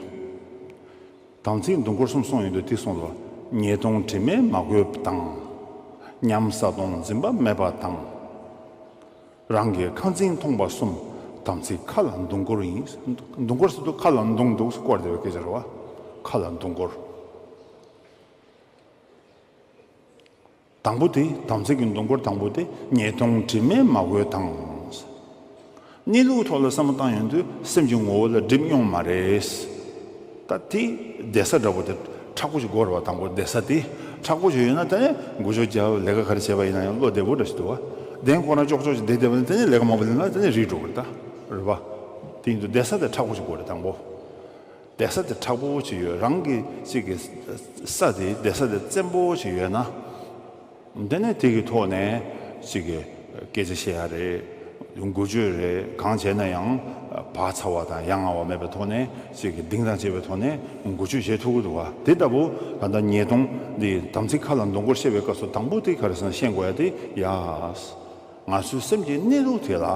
དམ་ཚིག་མདུང་སྐོར་གསུམ་གསུངས་ཡོང་དུས་དེ་གསུངས་སོ། ཉེས་ལྟུང་དྲི་མས་མ་གོས་དང་། ཉམས་སད་གཏོང་འཛིན་པ་མེད་པ་དང་། རང་གི་ཁ་འཛིན་མཐོང་བ་གསུམ། དམ་ཚིག་ཁ་ལ་མདུང་སྐོར་ཡིན། མདུང་སྐོར་ཟེར་དུས་ཁ་ལ་མདུང་འདུག་སྐོར་བསྡད་པའི་སྐད་ཆ་རེད་བ། ཁ་ལ་མདུང་སྐོར། དང་པོ་དེ་དམ་ཚིག་གི་མདུང་སྐོར་དང་པོ་དེ་ཉེས་ལྟུང་དྲི་མས་མ་གོས་དང་། གནས་ལུགས་ཐོག་ལ་བསམ་བློ་བཏང་ཡོང་དུས་སེམས་ཀྱི་ངོ་བོ་ལ་སྒྲིབ་མྱོང་མ་རེད། ད་དེ་བསྡད་ས་འདྲ་པོ་དེ་མཁྲེགས་པོ་ཞིག་དགོས་རེད་བ། དང་པོ་བསྡད་ས་དེ་མཁྲེགས་པོ་ཞིག་ཡོད་ན་ད་ནི་འགུལ་སྐྱོད་རྒྱག་ལས་ཀ་ག་རེ་བྱས་པ་ཡིན་ན་ཡང་བློ་བདེ་པོ་འདྲ་ཞིག་འདུག་བ། གདན་ཁོ་ན་ཅོག་ཅོག་ཞིག་བསྡད་བསྡད་པ་ནི་ད་ནི་ལས་ཀ་མང་པོ་ལས་ན་ད་ནི་རིལ་འགྲོ་གི་རེད་ད། རེད་བ། དེ་ཡིན་དུས་བསྡད་ས་དེ་མཁྲེགས་པོ་ཞིག་དགོས་རེད་དང་པོ། བསྡད་ས་དེ་མཁྲེགས་པོ་ཅིག་ཡོད། རང་གི་ཅིག་གི་ས་དེ་བསྡད་ས་དེ་བཙན་པོ་ཅིག་ཡོད་ན། དེ་ནས་དེ་གི་ཐོག་ནས་ཅིག་གི་སྐད་ཆ་བཤད་ཡ་རེད། འགུལ་སྐྱོད་རེད། གང་བྱས་ན་ཡང་བག་ཚ་བ་དང་ཡ་ང་བ་མེད་པའི་ཐོག་ནས་ཅིག་གི་གདེང་དང་བཅས་པའི་ཐོག་ནས་འགུལ་སྐྱོད་བྱེད་ཐུབ་ཀྱི་འདུག་བ། དེ་ལྟ་བུ་ད་ལྟ་ཉེས་ལྟུང་འདི་དམ་ཚིག་ཁ་ལ་མདུང་སྐོར་བཤད་པའི་སྐབས་སུ་དང་པོ་དེ་ག་རེ་ཟེར་ན་ཤེས་དགོས་ཡ་དེ་ཡ། ང་ཚོའི་སེམས་ཀྱི་གནས་ལུགས་དེ་ལ།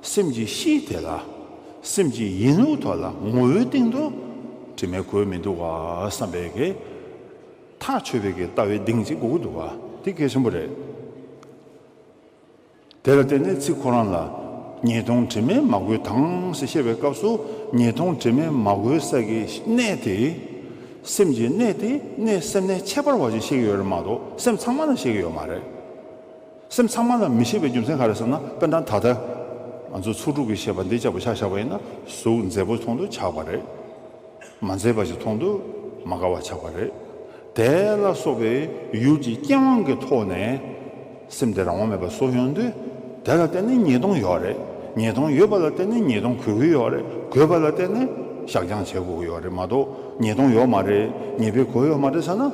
སེམས་ཀྱི་གཤིས་དེ་ལ། སེམས་ཀྱི་ཡིན་ལུགས་ཐོག་ལ་ངོ་བོའི་སྟེང་དུ་དྲི་མས་གོས་མི་འདུག་ག་བསམ་པའི་གི། ཐག་ཆོད་པའི་གི་ལྟ་བའི་གདེང་ཅིག་དགོས་ཀྱི་འདུག་ག། དེ་གལ་ཆེན་པོ་རེད། དེ་ལ་བརྟེན་ནས་ཚིག་ཁོ་རང་ལ། ཉེས་ལྟུང་དྲི་མས་མ་གོས་དང་ཞེས་བཤད་པའི་སྐབས་སུ་ཉེས་ལྟུང་དྲི་མས་མ་གོས་ས་གི་གནས་དེ། སེམས་ཀྱི་གནས་དེ་གནས་སེམས་གནས་ཁྱད་པར་བ་ཞིག་བཤད་ཀྱི་ཡོད་རེད་མ་གཏོགས་སེམས་ཚང་མ་ལ་བཤད་ཀྱི་ཡོད་མ་རེད། སེམས་ཚང་མ་ལ་མི་བཤད་པའི་རྒྱུ་མཚན་ག་རེ་ཟེར་ན། དཔེར་ན་ད་ལྟ་ང་ཚོ་ཚོགས་དྲུག་གི་བཤད་པ་འདི་ལྕགས་པོ་ཆ་བཞག་པ་ཡིན་ན་གཟུགས་མཛེས་པོ་མཐོང་དུ་ཆགས་པ་རེད། མ་མཛེས་པ་ཞིག་མཐོང་དུས་མ་དགའ་བ་ཆགས་པ་རེད། དེ་ལ་སོགས་པའི་ཡུལ་གྱི་རྐྱེན་དབང་གི་ཐོག་ནས་སེམས་དེ་རང་དབང་མེད་པར་གསོ་ཡོང་དུས། དེ་ལ་བརྟེན་ནས་ཉེས་ལྟུང་ཡོད་རེད། ཉེས་ལྟུང་ཡོད་པ་ལ་བརྟེན་ནས་ཉེས་ལྟུང་གོས་ཀྱི་ཡོད་རེད། གོས་པ་ལ་བརྟེན་ནས་བཤགས་སྦྱང་བྱེད་དགོས་ཀྱི་ཡོད་རེད་མ་གཏོགས་ཉེས་ལྟུང་ཡོད་མ་རེད། ཉེས་པའི་གོས་ཡོད་མ་རེད་ཟེར་ན།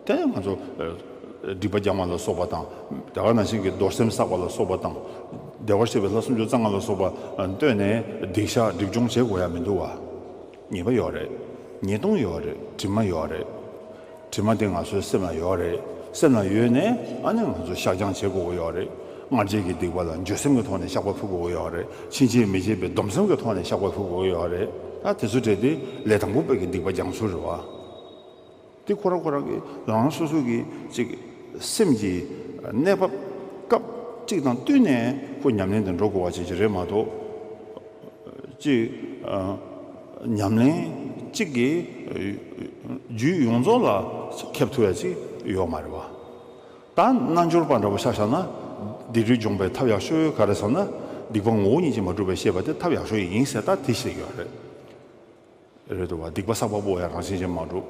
དེ་ང་ཚོ་ཨ་སྒྲིབ་པ་སྦྱང་བ་ལ་སོགས་པ་དང་། དེ་ག་ནང་བཞིན་གྱི་རྡོར་སེམས་བསགས་པ་ལ་སོགས་པ་དང་། བདེ་བར་གཤེགས་པའི་ལྷ་སུམ་ཅུ་རྩ་ལྔ་ལ་སོགས་པ་བཏོན་ནས་སྡིག་བཤགས་སྒྲིབ་སྦྱོང་བྱེད་དགོས་ཡ་མི་འདུག་བ། ཉེས་པ་ཡོད་རེད། ཉེས་ལྟུང་ཡོད་རེད། དྲི་མ་ཡོད་རེད། དྲི་མ་དེ་ང་ཚོའི་སེམས་ལ་ཡོད་རེད། སེམས་ལ་ཡོད་ནས་ཨ་ནི་ང་ཚོ་བཤགས་སྦྱང་བྱེད་དགོས་ཀྱི་ཡོད་རེད། སྔར་བྱས་ཀྱི་སྡིག་པ་ལ་འགྱོད་སེམས་ཀྱི་ཐོག་ནས་བཤགས་པ་ཕུལ་དགོས་ཀྱི་ཡོད་རེད། ཕྱིན་ཆད་མི་བྱེད་པའི་སྡོམ་སེམས་ཀྱི་ཐོག་ནས་བཤགས་པ་ཕུལ་དགོས་ཀྱི་ཡོད་རེད། ད་དེ་ཚོ་གྲས་དེ་ལས་དང་པོ་པའི་གི་སྡིག་པ་སྦྱང་ཚུལ་རེད་བ། དེ་ཁོ་རང་ཁོ་རང་གི་རང་རང་སོ་སོ་གི་ཅིག་སེམས་ཀྱི་གནས་བབ་སྐབས་གཅིག་དང་བསྟུན་ནས་ཁོ་ཉམས་ལེན་དུ་འགྲོ་དགོས་པ་ཅིག་ཅིག་རེད་མ་གཏོགས། ཅིག་ཨ་ཉམས་ལེན་གཅིག་གིས་རྒྱུད་ཡོངས་རྫོགས་ལ་ཁེབས་ཐུབ་ཡ་ཅིག་ཡོད་མ་རེད་བ། ད་རྣལ་འབྱོར་པ་འདྲ་པོ་ཆ་བཞག་ན། སྡིག་སྒྲིབ་སྦྱོང་བའི་ཐབས་ཡག་ཤོས་ག་རེ་ཟེར་ན། སྡིག་པ་ངོ་བོ་ཉིད་ཀྱིས་མ་གྲུབ་པ་ཤེས་པ་དེ་ཐབས་ཡག་ཤོས་ཡིན་ཟེར་ད་དེ་ཤེས་ཡོད་རེད། རེད་འདུག་བ། སྡིག་པ་བསགས་པ་པོ་ཡང་རང་བཞིན་གྱིས་མ་གྲུབ།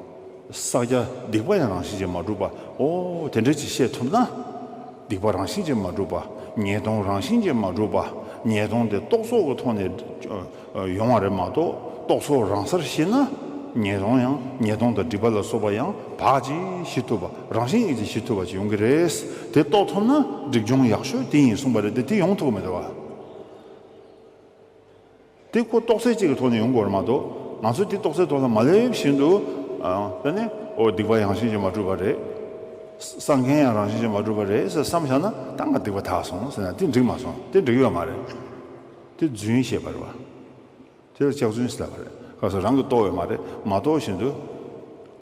བསགས་རྒྱ་སྡིག་པ་ཡང་རང་བཞིན་གྱིས་མ་གྲུབ་པ། ཨོ་དེ་འདྲ་ཅིག་ཤེས་ཐུབ་ན། སྡིག་པ་རང་བཞིན་གྱིས་མ་གྲུབ་པ། ཉེས་ལྟུང་རང་བཞིན་གྱིས་མ་གྲུབ་པ། ཉེས་ལྟུང་དེ་རྟོག་ཚོགས་ཀྱི་ཐོག་ནས་ཡོང་བ་རེད་མ་གཏོགས་རྟོག་ཚོགས་རང་སར་ཞི་ན། ཉེས་ལྟུང་ཡང་ཉེས་ལྟུང་དང་སྒྲིབ་པ་ལ་སོགས་པ་ཡང་བག་ཅིག་ཞི་ཐུབ་པ། རང་བཞིན་གྱིས་ཞི་ཐུབ་པ་ཅིག་ཡོང་གི་རེད། དེ་རྟོགས་ཐུབ་ན་སྒྲིབ་སྦྱོང་ཡག་ཤོས་དེ་ཡིན་གསུངས་པ་རེད་དེ། དེ་ཡོང་ཐུབ་ཀྱི་མི་འདུག་བ། དེ་ཁོ་རྟོགས་ཚད་ཅིག་གི་ཐོག་ནས་ཡོང་དགོས་རེད་མ་གཏོགས། ང་ཚོས་དེ་རྟོགས་ཚད་ཐོག་ལ་མ་སླེབས་བཞིན་དུ། ཨ་དེ་ནས་ཨོ་སྡིག་པ་ཡང་རང་བཞིན་གྱིས་མ་གྲུབ་པ་རེད། བསགས་མཁན་ཡང་རང་བཞིན་གྱིས་མ་གྲུབ་པ་རེད་ཟེར་བསམ་བཞག་ན་ད་ང་སྡིག་པ་དག་སོང་ཟེར་ན་དེ་འགྲིག་མ་སོང་། དེ་འགྲིག་ཡོད་མ་རེད། དེ་རྫུན་ཞེས་པ་རེད་བ། དེ་ལ་ལྕགས་རྫུན་ཟེར་ལབ་པ་རེད། ག་ས་རང་གིས་རྟོགས་ཡོད་མ་རེད། མ་རྟོགས་བཞིན་དུ་